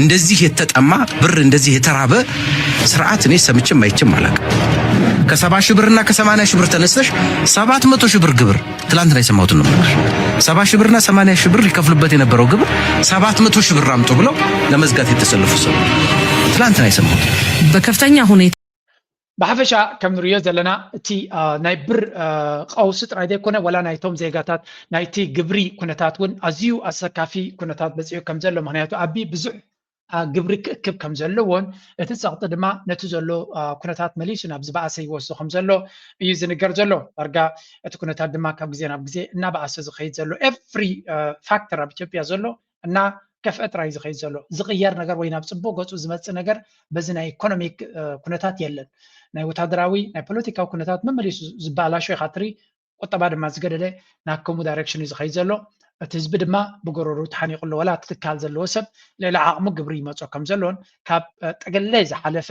እንደዚህ የተጠማ፣ ብር እንደዚህ የተራበ ስርዓት እኔ ሰምቼም አይቼም አላውቅም። ከሰባ ሺህ ብርና ከሰማንያ ሺህ ብር ተነስተሽ ሰባት መቶ ሺህ ብር ግብር ትላንትና የሰማሁትን ነው የምነግርሽ። ሰባ ሺህ ብርና ሰማንያ ሺህ ብር ይከፍሉበት የነበረው ግብር ሰባት መቶ ሺህ ብር አምጡ ብለው ለመዝጋት የተሰለፉ ሰው ትላንትና የሰማሁት። በከፍተኛ ሁኔታ ብሓፈሻ ከም ንርእዮ ዘለና እቲ ናይ ብር ቀውሲ ጥራይ ዘይኮነ፣ ዋላ ናይቶም ዜጋታት ናይቲ ግብሪ ኩነታት እውን ኣዝዩ ኣሰካፊ ኩነታት በፂሑ ከም ዘሎ፣ ምክንያቱ ኣቢ ብዙሕ ግብሪ ክእክብ ከም ዘለዎን እቲ ጸቕጢ ድማ ነቲ ዘሎ ኩነታት መሊሱ ናብ ዝበኣሰ ይወስዶ ከም ዘሎ እዩ ዝንገር ዘሎ። ዳርጋ እቲ ኩነታት ድማ ካብ ግዜ ናብ ግዜ እናበኣሰ ዝኸይድ ዘሎ፣ every factor ኣብ ኢትዮጵያ ዘሎ እና ከፍአ ጥራይ ዝኸይድ ዘሎ። ዝቕየር ነገር ወይ ናብ ጽቡቕ ገጹ ዝመጽእ ነገር በዚ ናይ ኢኮኖሚክ ኩነታት የለን። ናይ ወታደራዊ ናይ ፖለቲካዊ ኩነታት መመሊሱ ዝበላሾ ኢኻ ትርኢ። ቁጠባ ድማ ዝገደደ ናብ ከምኡ ዳይሬክሽን እዩ ዝኸይድ ዘሎ። እቲ ህዝቢ ድማ ብጎረሩ ተሓኒቑ ኣሎ። ዋላ እቲ ትካል ዘለዎ ሰብ ልዕሊ ዓቕሙ ግብሪ ይመጾ ከም ዘሎን ካብ ጠገለ ዝሓለፈ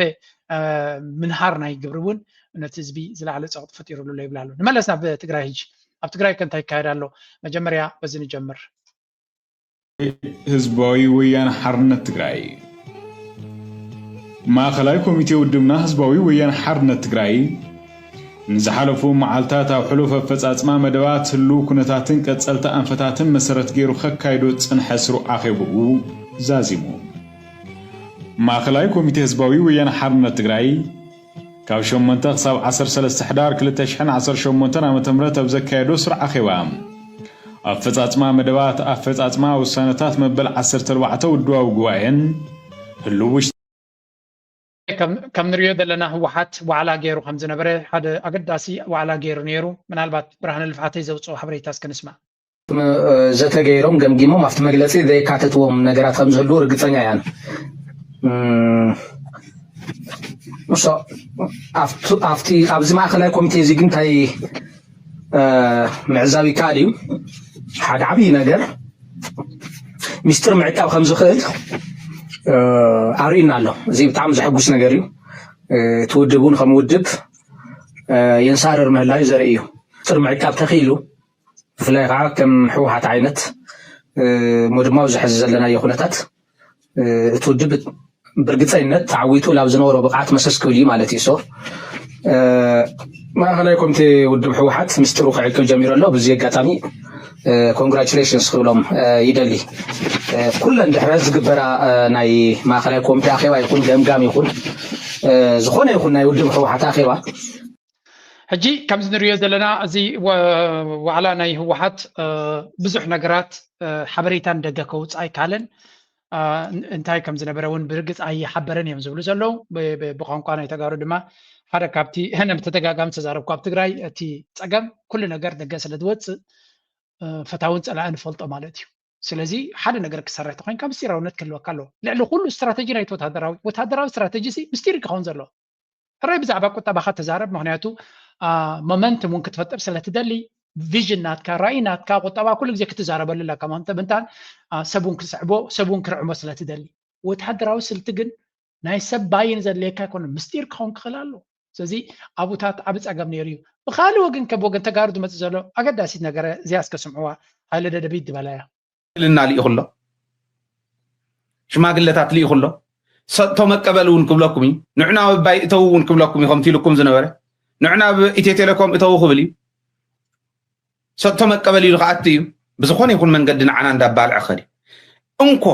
ምንሃር ናይ ግብሪ እውን ነቲ ህዝቢ ዝለዓለ ጸቕጢ ፈጢሩሉ ኣሎ ይብል ኣሎ። ንመለስ ናብ ትግራይ ሕጂ። ኣብ ትግራይ ከ እንታይ ይካየድ ኣሎ? መጀመርያ በዚ ንጀምር። ህዝባዊ ወያነ ሓርነት ትግራይ። ማእኸላይ ኮሚቴ ውድብና ህዝባዊ ወያነ ሓርነት ትግራይ ንዝሓለፉ መዓልታት ኣብ ሕሉፍ ኣፈፃፅማ መደባት ህልው ኩነታትን ቀፀልቲ ኣንፈታትን መሰረት ገይሩ ከካይዶ ዝፅንሐ ስሩዕ ኣኼብኡ ዛዚሙ። ማእኸላይ ኮሚቴ ህዝባዊ ወያነ ሓርነት ትግራይ ካብ ሸሞንተ ክሳብ ዓሰርተ ሰለስተ ሕዳር ክልተ ሽሕን ዓሰርተ ሸሞንተን ዓመተ ምህረት ኣብ ዘካየዶ ስሩዕ ኣኼባ ኣፈፃፅማ መደባት ኣፈፃፅማ ውሳነታት መበል ዓሰርተ ኣርባዕተ ውድባዊ ጉባኤን ህሉው ውሽጢ ከም ንሪኦ ዘለና ህወሓት ዋዕላ ገይሩ ከም ዝነበረ ሓደ ኣገዳሲ ዋዕላ ገይሩ ነይሩ። ምናልባት ብርሃነ ልፍዓተይ ዘውፅኦ ሓበሬታ እስከ ንስማዕ። ዘተ ገይሮም ገምጊሞም ኣብቲ መግለፂ ዘየካተትዎም ነገራት ከም ዝህልዉ ርግፀኛ እያን። እም፣ so፣ ኣብቱ- ኣብቲ ኣብዚ ማእኸላይ ኮሚቴ እዚ ግን እንታይ እ፣ ምዕዛብ ይከኣል እዩ። ሓደ ዓብዪ ነገር ሚስጥር ምዕቃብ ከም ዝኽእል እ፣ ኣርእዩና ኣሎ። እዚ ብጣዕሚ ዘሐጉስ ነገር እዩ። እ፣ እቲ ውድብ እውን ከም ውድብ እ፣ የንሳርር ምህላዩ ዘርኢ እዩ። ሚስጥር ምዕቃብ ተኽኢሉ ብፍላይ ከዓ ከም ህወሓት ዓይነት እሞ ድማ ኣብዚ ሕዚ ዘለናዮ ኩነታት እቲ ውድብ ብርግፀይነት ተዓዊቱ ናብ ዝነበሮ ብቕዓት መሰስ ክብል እዩ ማለት እዩ። So ማእኸላይ ኮሚቴ ውድብ ህወሓት ምስጢሩ ክዕቅብ ጀሚሩ ኣሎ። ብዚ ኣጋጣሚ ኮንግራቹሌሽንስ ክብሎም ይደሊ። ኩለን ድሕረ ዝግበራ ናይ ማእኸላይ ኮሚቴ ኣኼባ ይኹን ገምጋም ይኹን ዝኾነ ይኹን ናይ ውድብ ህወሓት ኣኼባ ሕጂ ከምዚ ንሪኦ ዘለና እዚ ወ- ዋዕላ ናይ ህወሓት እ፣ ብዙሕ ነገራት እ፣ ሓበሬታ ንደገ ከውፅእ ኣይከኣለን። እ፣ ን- እንታይ ከም ዝነበረ እውን ብርግፅ ኣይሓበረን እዮም ዝብሉ ዘለዉ። ብ- ብ- ብቋንቋ ናይ ተጋሩ ድማ ሓደ ካብቲ እነ ብተደጋጋሚ ተዛረብኩ ኣብ ትግራይ እቲ ፀገም ኩሉ ነገር ደገ ስለ ዝወፅእ እ፣ ፈታውን ፀላእን ንፈልጦ ማለት እዩ። ስለዚ ሓደ ነገር ክሰርሕ ተኮይንካ ምስጢራውነት ክህልወካ ኣለዎ። ልዕሊ ኩሉ ስትራተጂ ናይቲ ወታደራዊ ወታደራዊ ስትራተጂ ሲ ምስጢር ክኸውን ዘለዎ ሕራይ ብዛዕባ ቁጠባኻ ተዛረብ። ምክንያቱ ሞመንትም እውን ክትፈጥር ስለትደሊ ቪዥን ናትካ ራእይ ናትካ ቁጠባ ኩሉ ግዜ ክትዛረበሉ ኣለካ። ምንታን ሰብ እውን ክስዕቦ ሰብ እውን ክርዕሞ ስለትደሊ ወተሃደራዊ ስልቲ ግን ናይ ሰብ ባይን ዘድልየካ ኣይኮነ ምስጢር ክኸውን ክኽእል ኣሎ። ስለዚ ኣብኡታት ዓብ ፀገም ነይሩ እዩ። ብካልእ ወገን ከብ ወገን ተጋሩ ዝመፅእ ዘሎ ኣገዳሲት ነገረ እዚኣ እስከ ስምዕዋ። ሃይለ ደደቢት ዝበላ እያ። ሽማግልና ልኢኹ ኣሎ፣ ሽማግለታት ልኢኹ ኣሎ። ሰጥቶ መቀበል እውን ክብለኩም እዩ። ንዑ ናብ ኣባይ እተው እውን ክብለኩም እዩ። ከምቲ ኢልኩም ዝነበረ ንዑ ናብ ኢትዮ ቴሌኮም እተው ክብል እዩ። ሰጥቶ መቀበል ኢሉ ክኣቱ እዩ። ብዝኾነ ይኹን መንገዲ ንዓና እንዳባልዐ ኸድ እዩ። እንኮ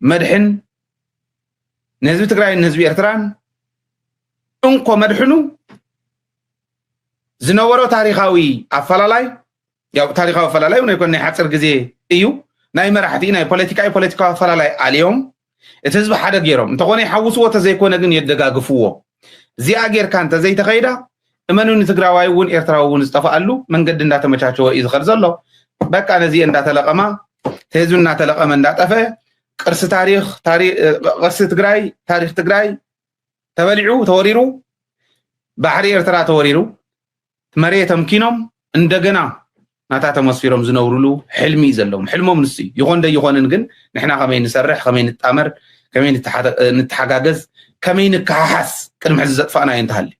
መድሕን ንህዝቢ ትግራይን ንህዝቢ ኤርትራን እንኮ መድሕኑ ዝነበሮ ታሪኻዊ ኣፈላላይ ያው ታሪኻዊ ኣፈላላይ እውን ኣይኮን ናይ ሓፂር ግዜ እዩ። ናይ መራሕቲ ናይ ፖለቲካ ፖለቲካዊ ኣፈላላይ ኣልዮም እቲ ህዝቢ ሓደ ገይሮም እንተኾነ ይሓውስዎ ተዘይኮነ ግን የደጋግፍዎ። እዚኣ ጌርካ እንተዘይተኸይዳ እመኑኒ ትግራዋይ እውን ኤርትራዊ እውን ዝጠፍኣሉ መንገዲ እንዳተመቻቸወ እዩ ዝኸድ ዘሎ። በቃ ነዚ እንዳተለቐማ ህዝቢ እናተለቐመ እንዳጠፈ ቅርሲ ታሪኽ ቅርሲ ትግራይ ታሪኽ ትግራይ ተበሊዑ ተወሪሩ ባሕሪ ኤርትራ ተወሪሩ መሬት ኣምኪኖም እንደገና ናታቶም ኣስፊሮም ዝነብሩሉ ሕልሚ እዩ ዘለዎም። ሕልሞም ንሱ እዩ። ይኾን ደይኾንን ግን ንሕና ከመይ ንሰርሕ፣ ከመይ ንጣመር፣ ከመይ ንተሓጋገዝ፣ ከመይ ንከሓሓስ ቅድሚ ሕዚ ዘጥፋእናዮ እንተሃልዩ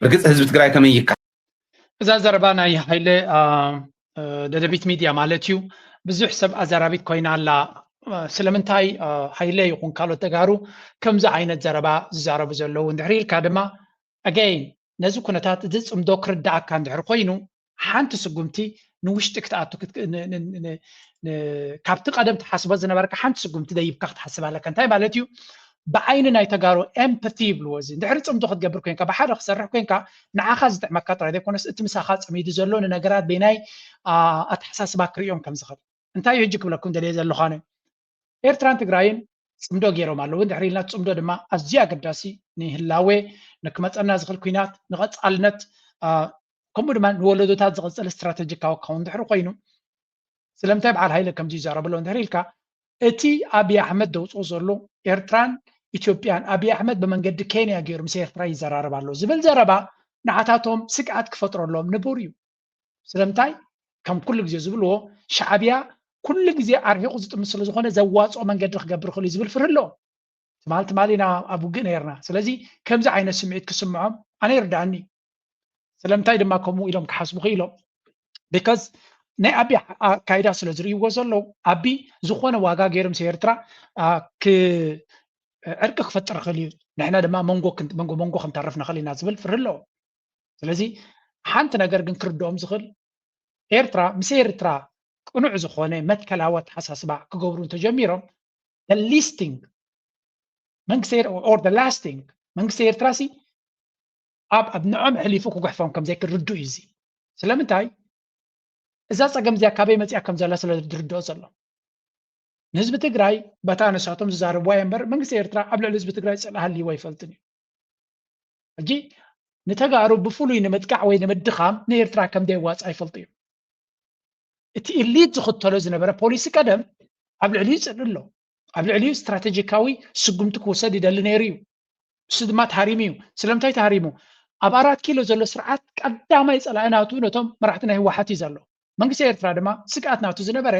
ርግፅ ህዝቢ ትግራይ ከመይ ይከሓስ? እዛ ዘረባ ናይ ሃይለ ደደቢት ሚድያ ማለት እዩ። ብዙሕ ሰብ ኣዛራቢት ኮይና ኣላ። ስለምንታይ ሃይለ ይኹን ካልኦት ተጋሩ ከምዚ ዓይነት ዘረባ ዝዛረቡ ዘለዉ እንድሕር ኢልካ ድማ ኣገይን ነዚ ኩነታት እዚ ፅምዶ ክርዳኣካ እንድሕር ኮይኑ ሓንቲ ስጉምቲ ንውሽጢ ክትኣቱ ካብቲ ቀደም ትሓስቦ ዝነበርካ ሓንቲ ስጉምቲ ደይብካ ክትሓስብ ኣለካ። እንታይ ማለት እዩ? ብዓይኒ ናይ ተጋሩ ኤምፓቲ ይብልዎ እዚ እንድሕሪ ፅምዶ ክትገብር ኮንካ ብሓደ ክሰርሕ ኮንካ ንዓኻ ዝጥዕመካ ጥራይ ዘይኮነስ እቲ ምሳኻ ፀሚዱ ዘሎ ንነገራት በይናይ ኣተሓሳስባ ክርእዮም ከም ዝኽእል እንታይ እዩ ሕጂ ክብለኩም ደልየ ዘለኻነ ኤርትራን ትግራይን ፅምዶ ገይሮም ኣለዉ። እንድሕሪ ኢልና ፅምዶ ድማ ኣዝዩ ኣገዳሲ ንህላዌ ንክመፀና ዝኽእል ኩናት ንቐፃልነት ከምኡ ድማ ንወለዶታት ዝቐፅል ስትራተጂካዊ ክኸውን ድሕሪ ኮይኑ ስለምንታይ በዓል ሃይለ ከምዚ ይዛረብ ኣሎ እንድሕሪ ኢልካ እቲ ኣብይ ኣሕመድ ደውፅኦ ዘሎ ኤርትራን ኢትዮጵያን ኣብይ ኣሕመድ ብመንገዲ ኬንያ ገይሩ ምስ ኤርትራ ይዘራረብ ኣሎ ዝብል ዘረባ ንዓታቶም ስግኣት ክፈጥረሎም ንቡር እዩ። ስለምንታይ ከም ኩሉ ግዜ ዝብልዎ ሻዕብያ ኩሉ ግዜ ኣርሒቑ ዝጥምት ስለዝኾነ ዘዋፅኦ መንገዲ ክገብር ክእል ዝብል ፍርህ ኣለዎ። ትማል ትማል ኢና ኣብ ውግእ ነይርና። ስለዚ ከምዚ ዓይነት ስምዒት ክስምዖም ኣነ ይርዳእኒ። ስለምንታይ ድማ ከምኡ ኢሎም ክሓስቡ ክኢሎም? ቢካዝ ናይ ኣቢ ኣካይዳ ስለ ዝርእይዎ ዘለዉ ኣቢ ዝኾነ ዋጋ ገይሩ ምስ ኤርትራ ዕርቂ ክፈጥር ክእል እዩ። ንሕና ድማ መንጎ መንጎ መንጎ ክንተርፍ ንኽእል ኢና ዝብል ፍርህ ኣለዎ። ስለዚ ሓንቲ ነገር ግን ክርድኦም ዝኽእል ኤርትራ ምስ ኤርትራ ቅኑዕ ዝኾነ መትከላዊ ኣተሓሳስባ ክገብሩ እንተጀሚሮም the least thing መንግስቲ or the last thing መንግስቲ ኤርትራ ሲ ኣብ ኣብ ንዖም ሕሊፉ ክጉሕፎም ከም ዘይክርዱ እዩ እዚ። ስለምንታይ እዛ ፀገም እዚኣ ካበይ መፅያ ከም ዘላ ስለ ዝርድኦ ዘሎ ንህዝቢ ትግራይ በታ ንሳቶም ዝዛረብዋ እየ እምበር መንግስቲ ኤርትራ ኣብ ልዕሊ ህዝቢ ትግራይ ፅልኢ ሃልይዎ ኣይፈልጥን እዩ። ሕጂ ንተጋሩ ብፍሉይ ንምጥቃዕ ወይ ንምድኻም ንኤርትራ ከም ደየዋፅኣ ይፈልጡ እዮም። እቲ ኢሊት ዝኽተሎ ዝነበረ ፖሊሲ ቀደም ኣብ ልዕሊኡ ፅልኢ ኣሎ። ኣብ ልዕሊኡ ስትራቴጂካዊ ስጉምቲ ክውሰድ ይደሊ ነይሩ እዩ። እሱ ድማ ተሃሪሙ እዩ። ስለምንታይ ተሃሪሙ? ኣብ ኣራት ኪሎ ዘሎ ስርዓት ቀዳማይ ፀላኢ ናቱ ነቶም መራሕቲ ናይ ህወሓት እዩ ዘሎ። መንግስቲ ኤርትራ ድማ ስግኣት ናቱ ዝነበረ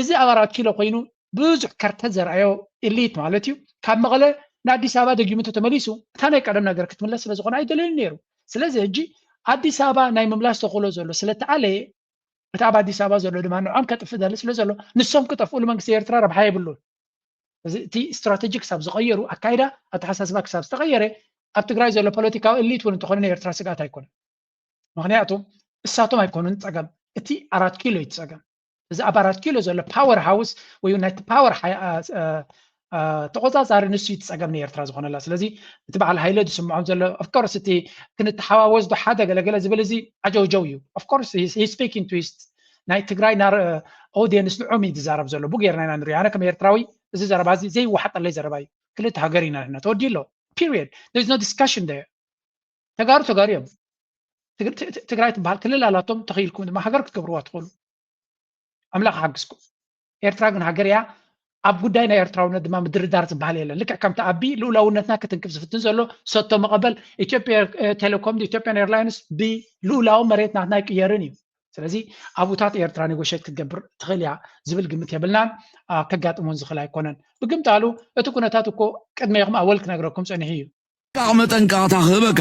እዚ ኣብ ኣራት ኪሎ ኮይኑ ብዙሕ ከርተት ዘርኣዮ ኢሊት ማለት እዩ ካብ መቐለ ንኣዲስ ኣበባ ደጊሙ እንተተመሊሱ እታ ናይ ቀደም ነገር ክትምለስ ስለዝኾነ ኣይደለዩን ነይሩ። ስለዚ ሕጂ ኣዲስ ኣበባ ናይ ምምላስ ተኽእሎ ዘሎ ስለተኣለየ እቲ ኣብ ኣዲስ ኣበባ ዘሎ ድማ ንዖም ከጥፍእ ደሊ ስለ ዘሎ ንሶም ክጠፍኡ ንመንግስቲ ኤርትራ ረብሓ የብሉን። እዚ እቲ ስትራቴጂ ክሳብ ዝቐየሩ ኣካይዳ ኣተሓሳስባ ክሳብ ዝተቐየረ ኣብ ትግራይ ዘሎ ፖለቲካዊ እሊት እውን እንተኾነ ንኤርትራ ስግኣት ኣይኮነን። ምክንያቱ እሳቶም ኣይኮኑን ፀገም፣ እቲ ኣራት ኪሎ እዩ ፀገም። እዚ ኣብ ኣራት ኪሎ ዘሎ ፓወር ሃውስ ወይ ናይቲ ፓወር ተቆፃፃሪ ንሱ እዩ እቲ ፀገም ንኤርትራ ዝኾነላ። ስለዚ እቲ በዓል ሃይለ ዝስምዖም ዘሎ ኦፍኮርስ እቲ ክንተሓዋወስ ዶ ሓደ ገለገለ ዝብል እዚ ዓጀውጀው እዩ። Of course speaking to ናይ ትግራይ ና ኦዲየንስ ንዑም እዩ ዝዛረብ ዘሎ። ቡ ጌርና ኢና ንሪኦ። ኣነ ከም ኤርትራዊ እዚ ዘረባ እዚ ዘይወሓጠለይ ዘረባ እዩ። ክልተ ሃገር ኢና ንሕና ተወዲኡ ኣሎ። Period. There is no discussion there. ተጋሩ ተጋሩ እዮም። ትግራይ ትበሃል ክልል ኣላቶም፣ ተኽኢልኩም ድማ ሃገር ክትገብርዋ ትኽእሉ። ኣምላኽ ሓግዝኩም። ኤርትራ ግን ሃገር እያ። ኣብ ጉዳይ ናይ ኤርትራውነት ድማ ምድርዳር ዝበሃል የለን። ልክዕ ከምቲ ኣቢ ልኡላውነትና ክትንክፍ ዝፍትን ዘሎ ሰጥቶ መቐበል ኢትዮጵያ ቴሌኮም ኢትዮጵያን ኤርላይንስ ብልኡላዊ መሬት ናትና ኣይቅየርን እዩ። ስለዚ ኣብኡታት ኤርትራ ኔጎሽት ክትገብር ትኽእል እያ ዝብል ግምት የብልናን። ከጋጥሞን ዝኽእል ኣይኮነን። ብግምጣሉ እቲ ኩነታት እኮ ቅድሜኹም ኣወል ክነግረኩም ጸኒሑ እዩ። ቃቕ መጠንቀቕታ ክህበካ።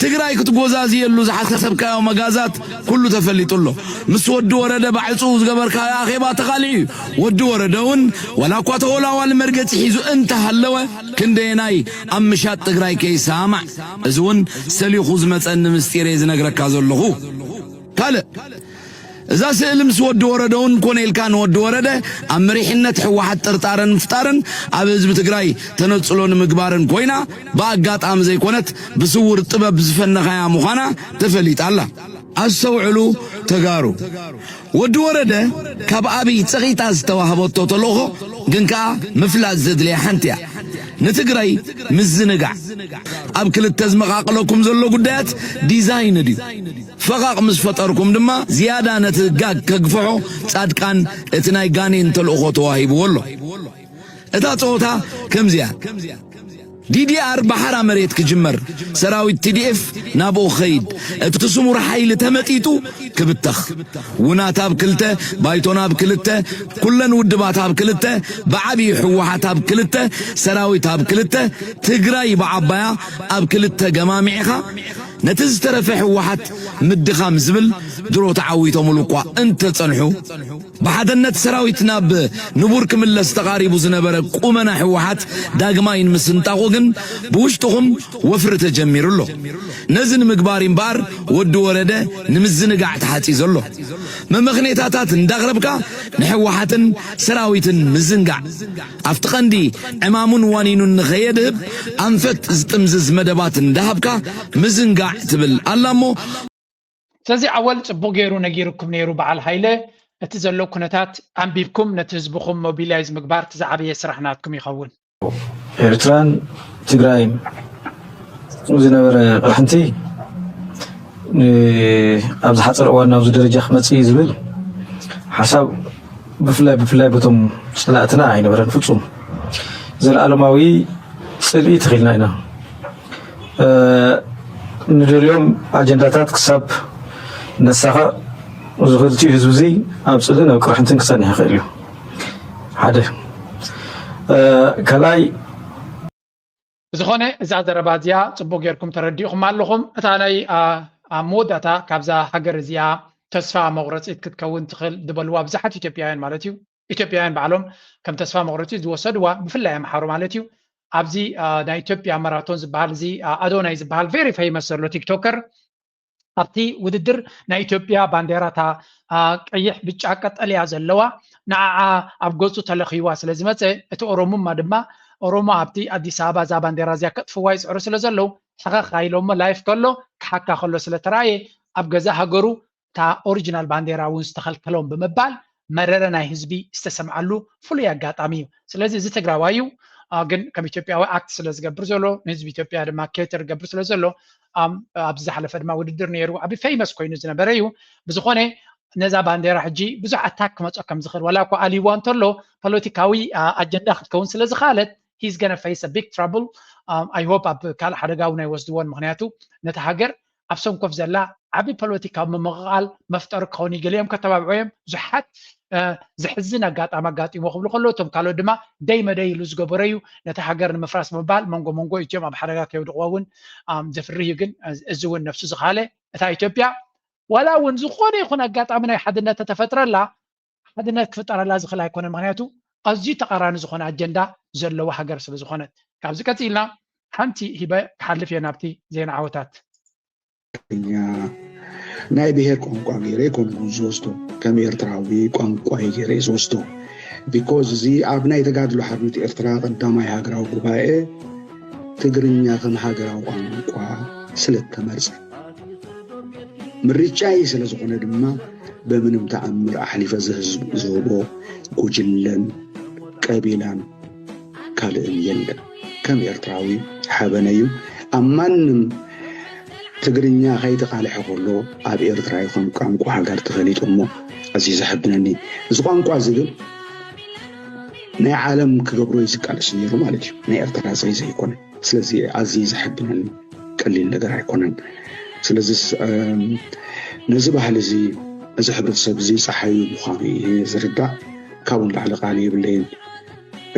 ትግራይ ክትጎዛዝየሉ ዝሓሰብካዮ መጋዛት ኩሉ ተፈሊጡ ኣሎ። ምስ ወዲ ወረደ ባዕፁ ዝገበርካዮ ኣኼባ ተቓሊዑ እዩ። ወዲ ወረደ እውን ዋላ እኳ ተወላዋሊ መርገፂ ሒዙ እንተሃለወ ክንደየናይ ኣብ ምሻጥ ትግራይ ከይሰማማዕ፣ እዚ እውን ሰሊኹ ዝመፀኒ ምስጢር እየ ዝነግረካ ዘለኹ። ካልእ እዛ ስእሊ ምስ ወዲ ወረደ እውን ኮነ ኢልካ ንወዲ ወረደ ኣብ መሪሕነት ህወሓት ጥርጣረ ንምፍጣርን ኣብ ህዝቢ ትግራይ ተነፅሎ ንምግባርን ኮይና ብኣጋጣሚ ዘይኮነት ብስውር ጥበብ ዝፈነኻያ ምዃና ተፈሊጣ ኣላ። ኣስተውዕሉ ተጋሩ፣ ወዲ ወረደ ካብ ኣብይ ፀቒጣ ዝተዋህበቶ ተልእኾ ግን ከኣ ምፍላጥ ዘድልያ ሓንቲ እያ። ንትግራይ ምዝንጋዕ ኣብ ክልተ ዝመቓቕለኩም ዘሎ ጉዳያት ዲዛይን ድዩ? ፈቓቕ ምስ ፈጠርኩም ድማ ዝያዳ ነቲ ጋግ ከግፍሖ ፃድቃን እቲ ናይ ጋኔን ተልእኾ ተዋሂብዎ ኣሎ። እታ ፀወታ ከምዚኣ። ዲዲኣር ብሓራ መሬት ክጅመር ሰራዊት ቲዲኤፍ ናብኡ ክኸይድ እቲ ስሙር ሓይሊ ተመጢጡ ክብተኽ ውናት ኣብ ክልተ ባይቶና ኣብ ክልተ ኩለን ውድባት ኣብ ክልተ ብዓብዪ ህወሓት ኣብ ክልተ ሰራዊት ኣብ ክልተ ትግራይ ብዓባያ ኣብ ክልተ ገማሚዕኻ ነቲ ዝተረፈ ህወሓት ምድኻም ዝብል ድሮ ተዓዊቶምሉ እኳ እንተጸንሑ ብሓደነት ሰራዊት ናብ ንቡር ክምለስ ተቓሪቡ ዝነበረ ቁመና ህወሓት ዳግማይ ንምስንጣቑ ግን ብውሽጥኹም ወፍሪ ተጀሚሩ ኣሎ። ነዚ ንምግባር እምበኣር ወዲ ወረደ ንምዝንጋዕ ተሓጺ ዘሎ መመኽኔታታት እንዳቕረብካ ንህወሓትን ሰራዊትን ምዝንጋዕ ኣብቲ ቀንዲ ዕማሙን ዋኒኑን ንኸየድህብ ኣንፈት ዝጥምዝዝ መደባት እንዳሃብካ ምዝንጋዕ ትብል ኣላ እሞ ስለዚ ኣወል ጽቡቕ ገይሩ ነጊርኩም ነይሩ በዓል ሃይለ። እቲ ዘሎ ኩነታት ኣንቢብኩም ነቲ ህዝብኹም ሞቢላይዝ ምግባር እቲ ዝዓበየ ስራሕ ናትኩም ይኸውን። ኤርትራን ትግራይን ዝነበረ ቅርሕንቲ ኣብ ዝሓፀረ እዋን ናብዚ ደረጃ ክመፅእ እዩ ዝብል ሓሳብ ብፍላይ ብፍላይ በቶም ፀላእትና ኣይነበረን ፍፁም። ዘለኣለማዊ ፅልኢ ተኺልና ኢና። ንደልዮም ኣጀንዳታት ክሳብ ነሳኻ እዚ ክልቲኡ ህዝቢ እዚ ኣብ ፅልእን ኣብ ቅርሕንትን ክፀንሕ ይኽእል እዩ። ሓደ ካልኣይ ብዝኾነ እዛ ዘረባ እዚኣ ፅቡቅ ጌርኩም ተረዲእኹም ኣለኹም። እታ ናይ ኣብ መወዳእታ ካብዛ ሃገር እዚኣ ተስፋ መቁረፂት ክትከውን ትኽእል ዝበልዋ ብዙሓት ኢትዮጵያውያን ማለት እዩ ኢትዮጵያውያን ባዕሎም ከም ተስፋ መቁረፂት ዝወሰድዋ ብፍላይ ኣምሓሩ ማለት እዩ ኣብዚ ናይ ኢትዮጵያ ማራቶን ዝበሃል እዚ ኣዶናይ ዝበሃል very famous ዘሎ ቲክቶከር ኣብቲ ውድድር ናይ ኢትዮጵያ ባንዴራ እታ ቀይሕ ብጫ ቀጠልያ ዘለዋ ንዓዓ ኣብ ገፁ ተለኺዋ ስለ ዝመፀ እቲ ኦሮሙማ ድማ ኦሮሞ ኣብቲ ኣዲስ ኣበባ እዛ ባንዴራ እዚኣ ከጥፍዋ ይፅዕሩ ስለ ዘለዉ ሕኸኽ ኣይሎሞ ላይፍ ከሎ ክሓካ ከሎ ስለ ተራእየ ኣብ ገዛ ሃገሩ እታ ኦሪጂናል ባንዴራ እውን ዝተኸልከሎም ብምባል መረረ ናይ ህዝቢ ዝተሰምዓሉ ፍሉይ ኣጋጣሚ እዩ። ስለዚ እዚ ትግራዋይ እዩ፣ ግን ከም ኢትዮጵያዊ ኣክት ስለ ዝገብር ዘሎ ንህዝቢ ኢትዮጵያ ድማ ኬተር ዝገብር ስለ ዘሎ ኣብዚ ዝሓለፈ ድማ ውድድር ነይሩ ዓቢ ፌመስ ኮይኑ ዝነበረ እዩ። ብዝኾነ ነዛ ባንዴራ ሕጂ ብዙሕ ኣታክ ክመፆ ከም ዝኽእል ዋላ እኳ ኣልይዋ እንተሎ ፖለቲካዊ ኣጀንዳ ክትከውን ስለ ዝኽኣለት he's gonna face a big trouble. I hope ኣብ ካልእ ሓደጋ እውን ኣይወስድዎን ምክንያቱ ነቲ ሃገር ኣብ ሰንኮፍ ዘላ ዓቢ ፖለቲካዊ ምምቕቓል መፍጠሪ ክኸውን እዩ ገሊኦም ከተባብዑ እዮም ብዙሓት ዘሕዝን ኣጋጣሚ ኣጋጢሞ ክብሉ ከለዉ እቶም ካልኦት ድማ ደይ መደይ ኢሉ ዝገበሮ እዩ ነቲ ሃገር ንምፍራስ ብምባል መንጎ መንጎ ኢትዮም ኣብ ሓደጋ ከየውድቕዎ እውን ዘፍርህ እዩ ግን እዚ እውን ነፍሱ ዝኻለ እታ ኢትዮጵያ ዋላ እውን ዝኾነ ይኹን ኣጋጣሚ ናይ ሓድነት ተተፈጥረላ ሓድነት ክፍጠረላ ዝኽእል ኣይኮነን ምክንያቱ ኣዝዩ ተቓራኒ ዝኾነ ኣጀንዳ ዘለዋ ሃገር ስለ ዝኾነት ካብዚ ቀፂልና ሓንቲ ሂበ ክሓልፍ እየ ናብቲ ዜና ዓወታት ናይ ብሄር ቋንቋ ገይረ ኣይኮንኩን ዝወስዶ ከም ኤርትራዊ ቋንቋ ገይረ ዝወስዶ because እዚ ኣብ ናይ ተጋድሎ ሓርነት ኤርትራ ቀዳማይ ሃገራዊ ጉባኤ ትግርኛ ከም ሃገራዊ ቋንቋ ስለ እተመርጸ፣ ምርጫይ ስለ ዝኾነ ድማ፣ በምንም ተኣምር ኣሕሊፈ ዝህዝብ-፣ ዝህቦ ጉጅለን ቀቢላን ካልእን የለን። ከም ኤርትራዊ ሓበነዩ። ኣብ ማንም ትግርኛ ከይተቓልሐ ከሎ ኣብ ኤርትራ ይኹን ቋንቋ ሃገር ተፈሊጡ እሞ ኣዝዩ ዘሕብነኒ። እዚ ቋንቋ እዚ ግን ናይ ዓለም ክገብሮ እዩ ዝቃለስ ነይሩ ማለት እዩ። ናይ ኤርትራ ዘይ ዘይኮነ። ስለዚ ኣዝዩ ዘሕብነኒ ቀሊል ነገር ኣይኮነን። ስለዚስ፣ እም፣ ነዚ ባህሊ እዚ፣ እዚ ሕብረተሰብ እዚ ጸሓዩ ምዃኑ እየ ዝርዳእ። ካብኡ ንላዕሊ ቃል የብለይን።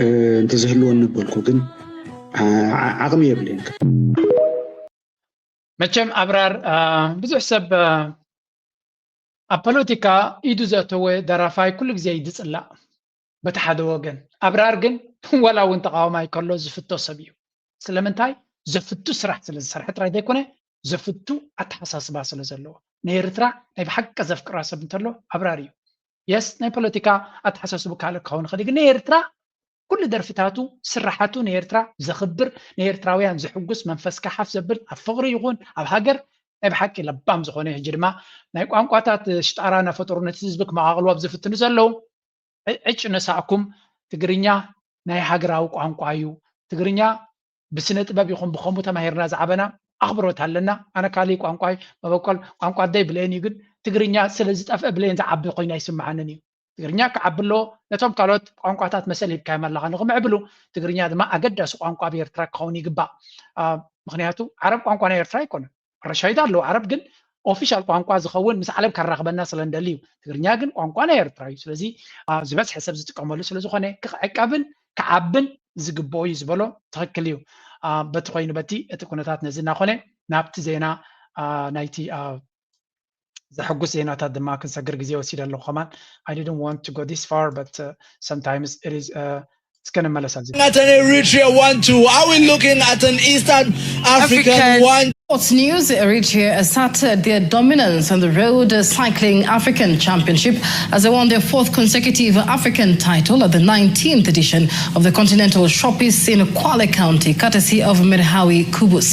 እ፣ እንተዝህልወኒ በልኩ ግን፣ ዓ-፣ ዓ-፣ ዓቕሚ የብለይን። መቸም ኣብራር፣ አ፣ ብዙሕ ሰብ፣ አ፣ ኣብ ፖለቲካ ኢዱ ዘእተወ ደራፋይ ኩሉ ግዜ እዩ ዝጽላእ። በቲ ሓደ ወገን ኣብራር ግን ዋላ እውን ተቃዋማይ ከሎ ዝፍቶ ሰብ እዩ። ስለምንታይ? ዘፍቱ ስራሕ ስለ ዝሰርሐ ጥራይ ዘይኮነ፣ ዘፍቱ ኣተሓሳስባ ስለ ዘለዎ፣ ንኤርትራ ናይ ብሓቂ ዘፍቅራ ሰብ እንተሎ ኣብራር እዩ። የስ፣ ናይ ፖለቲካ ኣተሓሳስቡ ካልእ ክኸውን ይኽእል እዩ፣ ግን ንኤርትራ ኩሉ ደርፍታቱ፣ ስራሓቱ ንኤርትራ ዘኽብር፣ ንኤርትራውያን ዘሕጉስ፣ መንፈስካ ሓፍ ዘብል፣ ኣብ ፍቕሪ ይኹን ኣብ ሃገር ናይ ብሓቂ ለባም ዝኾነ፣ ሕጂ ድማ ናይ ቋንቋታት ሽጣራ እናፈጠሩ ነቲ ህዝቢ ክመቓቕልዎ ኣብ ዝፍትኑ ዘለዉ፣ ዕ-፣ ዕጭ ነሳእኩም። ትግርኛ ናይ ሃገራዊ ቋንቋ እዩ። ትግርኛ ብስነ ጥበብ ይኹን ብኸምኡ ተማሂርና ዝዓበና ኣኽብሮት ኣለና። ኣነ ካሊእ ቋንቋይ መበቆል ቋንቋ ኣደይ ብሌን እዩ፣ ግን ትግርኛ ስለ ዝጠፍአ ብሌን ዝዓቢ ኮይኑ ኣይስምዓንን እዩ። ትግርኛ ክዓቢ ኣለዎ። ነቶም ካልኦት ቋንቋታት መሰል ሂብካዮም ኣለኻ ንኽምዕብሉ። ትግርኛ ድማ ኣገዳሲ ቋንቋ ኣብ ኤርትራ ክኸውን ይግባእ። አ፣ ምኽንያቱ ዓረብ ቋንቋ ናይ ኤርትራ ኣይኮነን። ረሻይዳ ኣለዉ ዓረብ፣ ግን ኦፊሻል ቋንቋ ዝኸውን ምስ ዓለም ከራኽበና ስለ እንደሊ እዩ። ትግርኛ ግን ቋንቋ ናይ ኤርትራ እዩ። ስለዚ፣ አ፣ ዝበዝሐ ሰብ ዝጥቀመሉ ስለ ዝኾነ ክዕቀብን ክዓብን ዝግብኦ እዩ ዝበሎ ትኽክል እዩ። አ፣ በቲ ኮይኑ በቲ እቲ ኩነታት ነዚ እናኾነ ናብቲ ዜና፣ አ፣ ናይቲ፣ አ፣ ዘሐጉስ ዜናታት ድማ ክንሰግር ግዜ ወሲደ ኣለኹ። ከማን I didn't want to go this far, but, uh, sometimes it is, uh, እስከ ንመለስ ኣብዚ። At an Eritrea one two, are we looking at an Eastern African African. one? Sports news, Eritrea asserted their dominance on the Road Cycling African Championship as they won their fourth consecutive African title at the nineteenth edition of the Continental Showpiece in Kwale County, courtesy of Merhawi Kubus.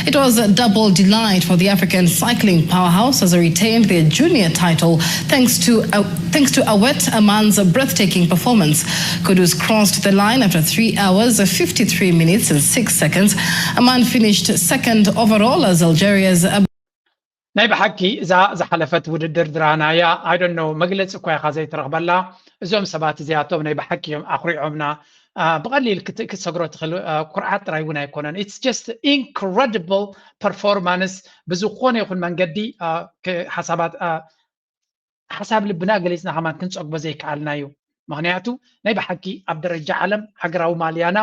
It was a double delight for the African cycling powerhouse as they retained their junior title thanks to, uh, thanks to Awet Aman's breathtaking performance. Kudus crossed the line after three hours, fifty-three minutes and six seconds. Aman finished second overall as Algeria's Ab- ናይ ብሓቂ እዛ ዝሓለፈት ውድድር ድራናያ፣ I don't know፣ መግለጺ እኳ ኢኻ ዘይትረኽበላ። እዞም ሰባት እዚኣቶም ናይ ብሓቂ እዮም ኣኹሪዖምና። አ፣ ብቐሊል ክት-፣ ክትሰግሮ ትኽእል፣ አ፣ ኩርዓት ጥራይ እውን ኣይኮነን። It's just incredible performance። ብዝኾነ ይኹን መንገዲ፣ አ፣ ክ-፣ ሓሳባት፣ አ፣ ሓሳብ ልብና ገሊጽና ከማን ክንጸግቦ ዘይከኣልና እዩ። ምኽንያቱ ናይ ብሓቂ ኣብ ደረጃ ዓለም ሃገራዊ ማልያና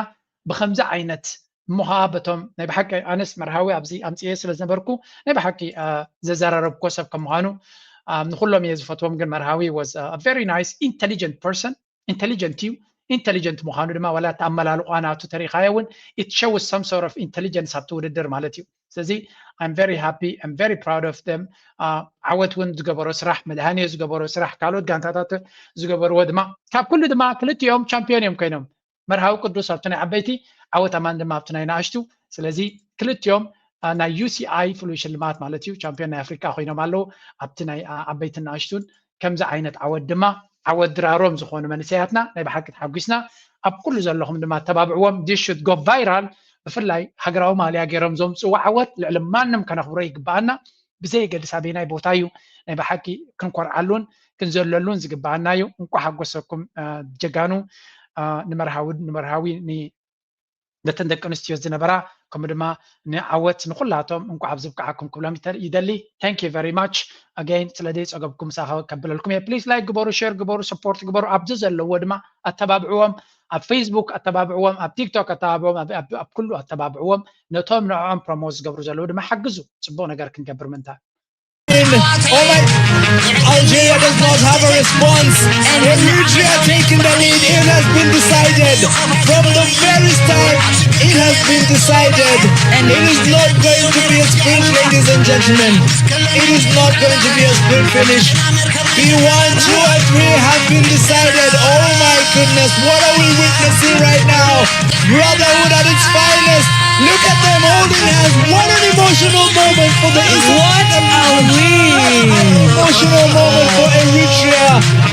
ብኸምዚ ዓይነት እሞ ኸኣ በቶም ናይ ብሓቂ ኣነስ መርሃዊ ኣብዚ ኣምጽኤ ስለ ዝነበርኩ ናይ ብሓቂ፣ አ፣ ዘዘራረብኮ ሰብ ከም ምዃኑ፣ አ፣ ንኹሎም እየ ዝፈትዎም፣ ግን መርሃዊ was a very nice, intelligent person። ኢንተሊጀንት እዩ። ኢንተሊጀንት ምዃኑ ድማ ዋላ እቲ ኣመላልቋ ናቱ ተሪኻዮ እውን it shows some sort of intelligence ኣብቲ ውድድር ማለት እዩ። ስለዚ I'm very happy, I'm very proud of them። አ፣ ዓወት እውን ዝገበሮ ስራሕ፣ መድሃንዮ ዝገበሮ ስራሕ፣ ካልኦት ጋንታታት ዝገበርዎ ድማ፣ ካብ ኩሉ ድማ ክልቲኦም ቻምፒዮን እዮም ኮይኖም። መርሃዊ ቅዱስ ኣብቲ ናይ ዓበይቲ፣ ዓወት ኣማን ድማ ኣብቲ ናይ ንኣሽቱ። ስለዚ ክልቲኦም፣ አ፣ ናይ ዩ ሲ ኣይ ፍሉይ ሽልማት ማለት እዩ፣ ቻምፒዮን ናይ ኣፍሪቃ ኮይኖም ኣለዉ። ኣብቲ ናይ፣ አ፣ ዓበይትን ንኣሽቱን ከምዚ ዓይነት ዓወት ድማ ዓወት ድራሮም ዝኾኑ መንእሰያትና ናይ ብሓቂ ተሓጒስና። ኣብ ኩሉ ዘለኹም ድማ ተባብዕዎም። This should go viral። ብፍላይ ሃገራዊ ማልያ ገይሮም ዘምጽእዎ ዓወት ልዕሊ ማንም ከነኽብሮ ይግብኣና። ብዘየገድስ ኣበየናይ ቦታ እዩ፣ ናይ ብሓቂ ክንኮርዓሉን ክንዘለሉን ዝግብኣና እዩ። እንቋዕ ሓጎሰኩም፣ አ፣ ጀጋኑ፣ አ፣ ንመርሃዊ፣ ንመርሃዊ፣ ን-፣ ነተን ደቂ ኣንስትዮ ዝነበራ፣ ከምኡ ድማ ንዓወት ንኹላቶም እንቋዕ ኣብዚ ብቅዓኩም ክብሎም ይተ-፣ ይደሊ። Thank you very much again ስለ ዘይጸገብኩም ምሳኻ ከብለልኩም እየ። ፕሊዝ ላይክ ግበሩ፣ ሼር ግበሩ፣ ሰፖርት ግበሩ። ኣብዚ ዘለዎ ድማ ኣተባብዕዎም፣ ኣብ ፌስቡክ ኣተባብዕዎም፣ ኣብ ቲክቶክ ኣተባብዕዎም፣ ኣብ፣ ኣብ፣ ኣብ ኩሉ ኣተባብዕዎም። ነቶም ንዕኦም ፕሮሞት ዝገብሩ ዘለዉ ድማ ሓግዙ፣ ጽቡቕ ነገር ክንገብር ምንታይ። Oh my, Algeria does not have a response. Eritrea taking the lead. It has been decided from the very start. It has been decided. It is not going to be a sprint, ladies and gentlemen. It is not going to be a sprint finish. P one, two, and three have been decided. Oh my goodness, what are we witnessing right now? Brotherhood at its finest. Look at them holding hands. What an emotional moment for the What are we? Emotional moment for Eritrea.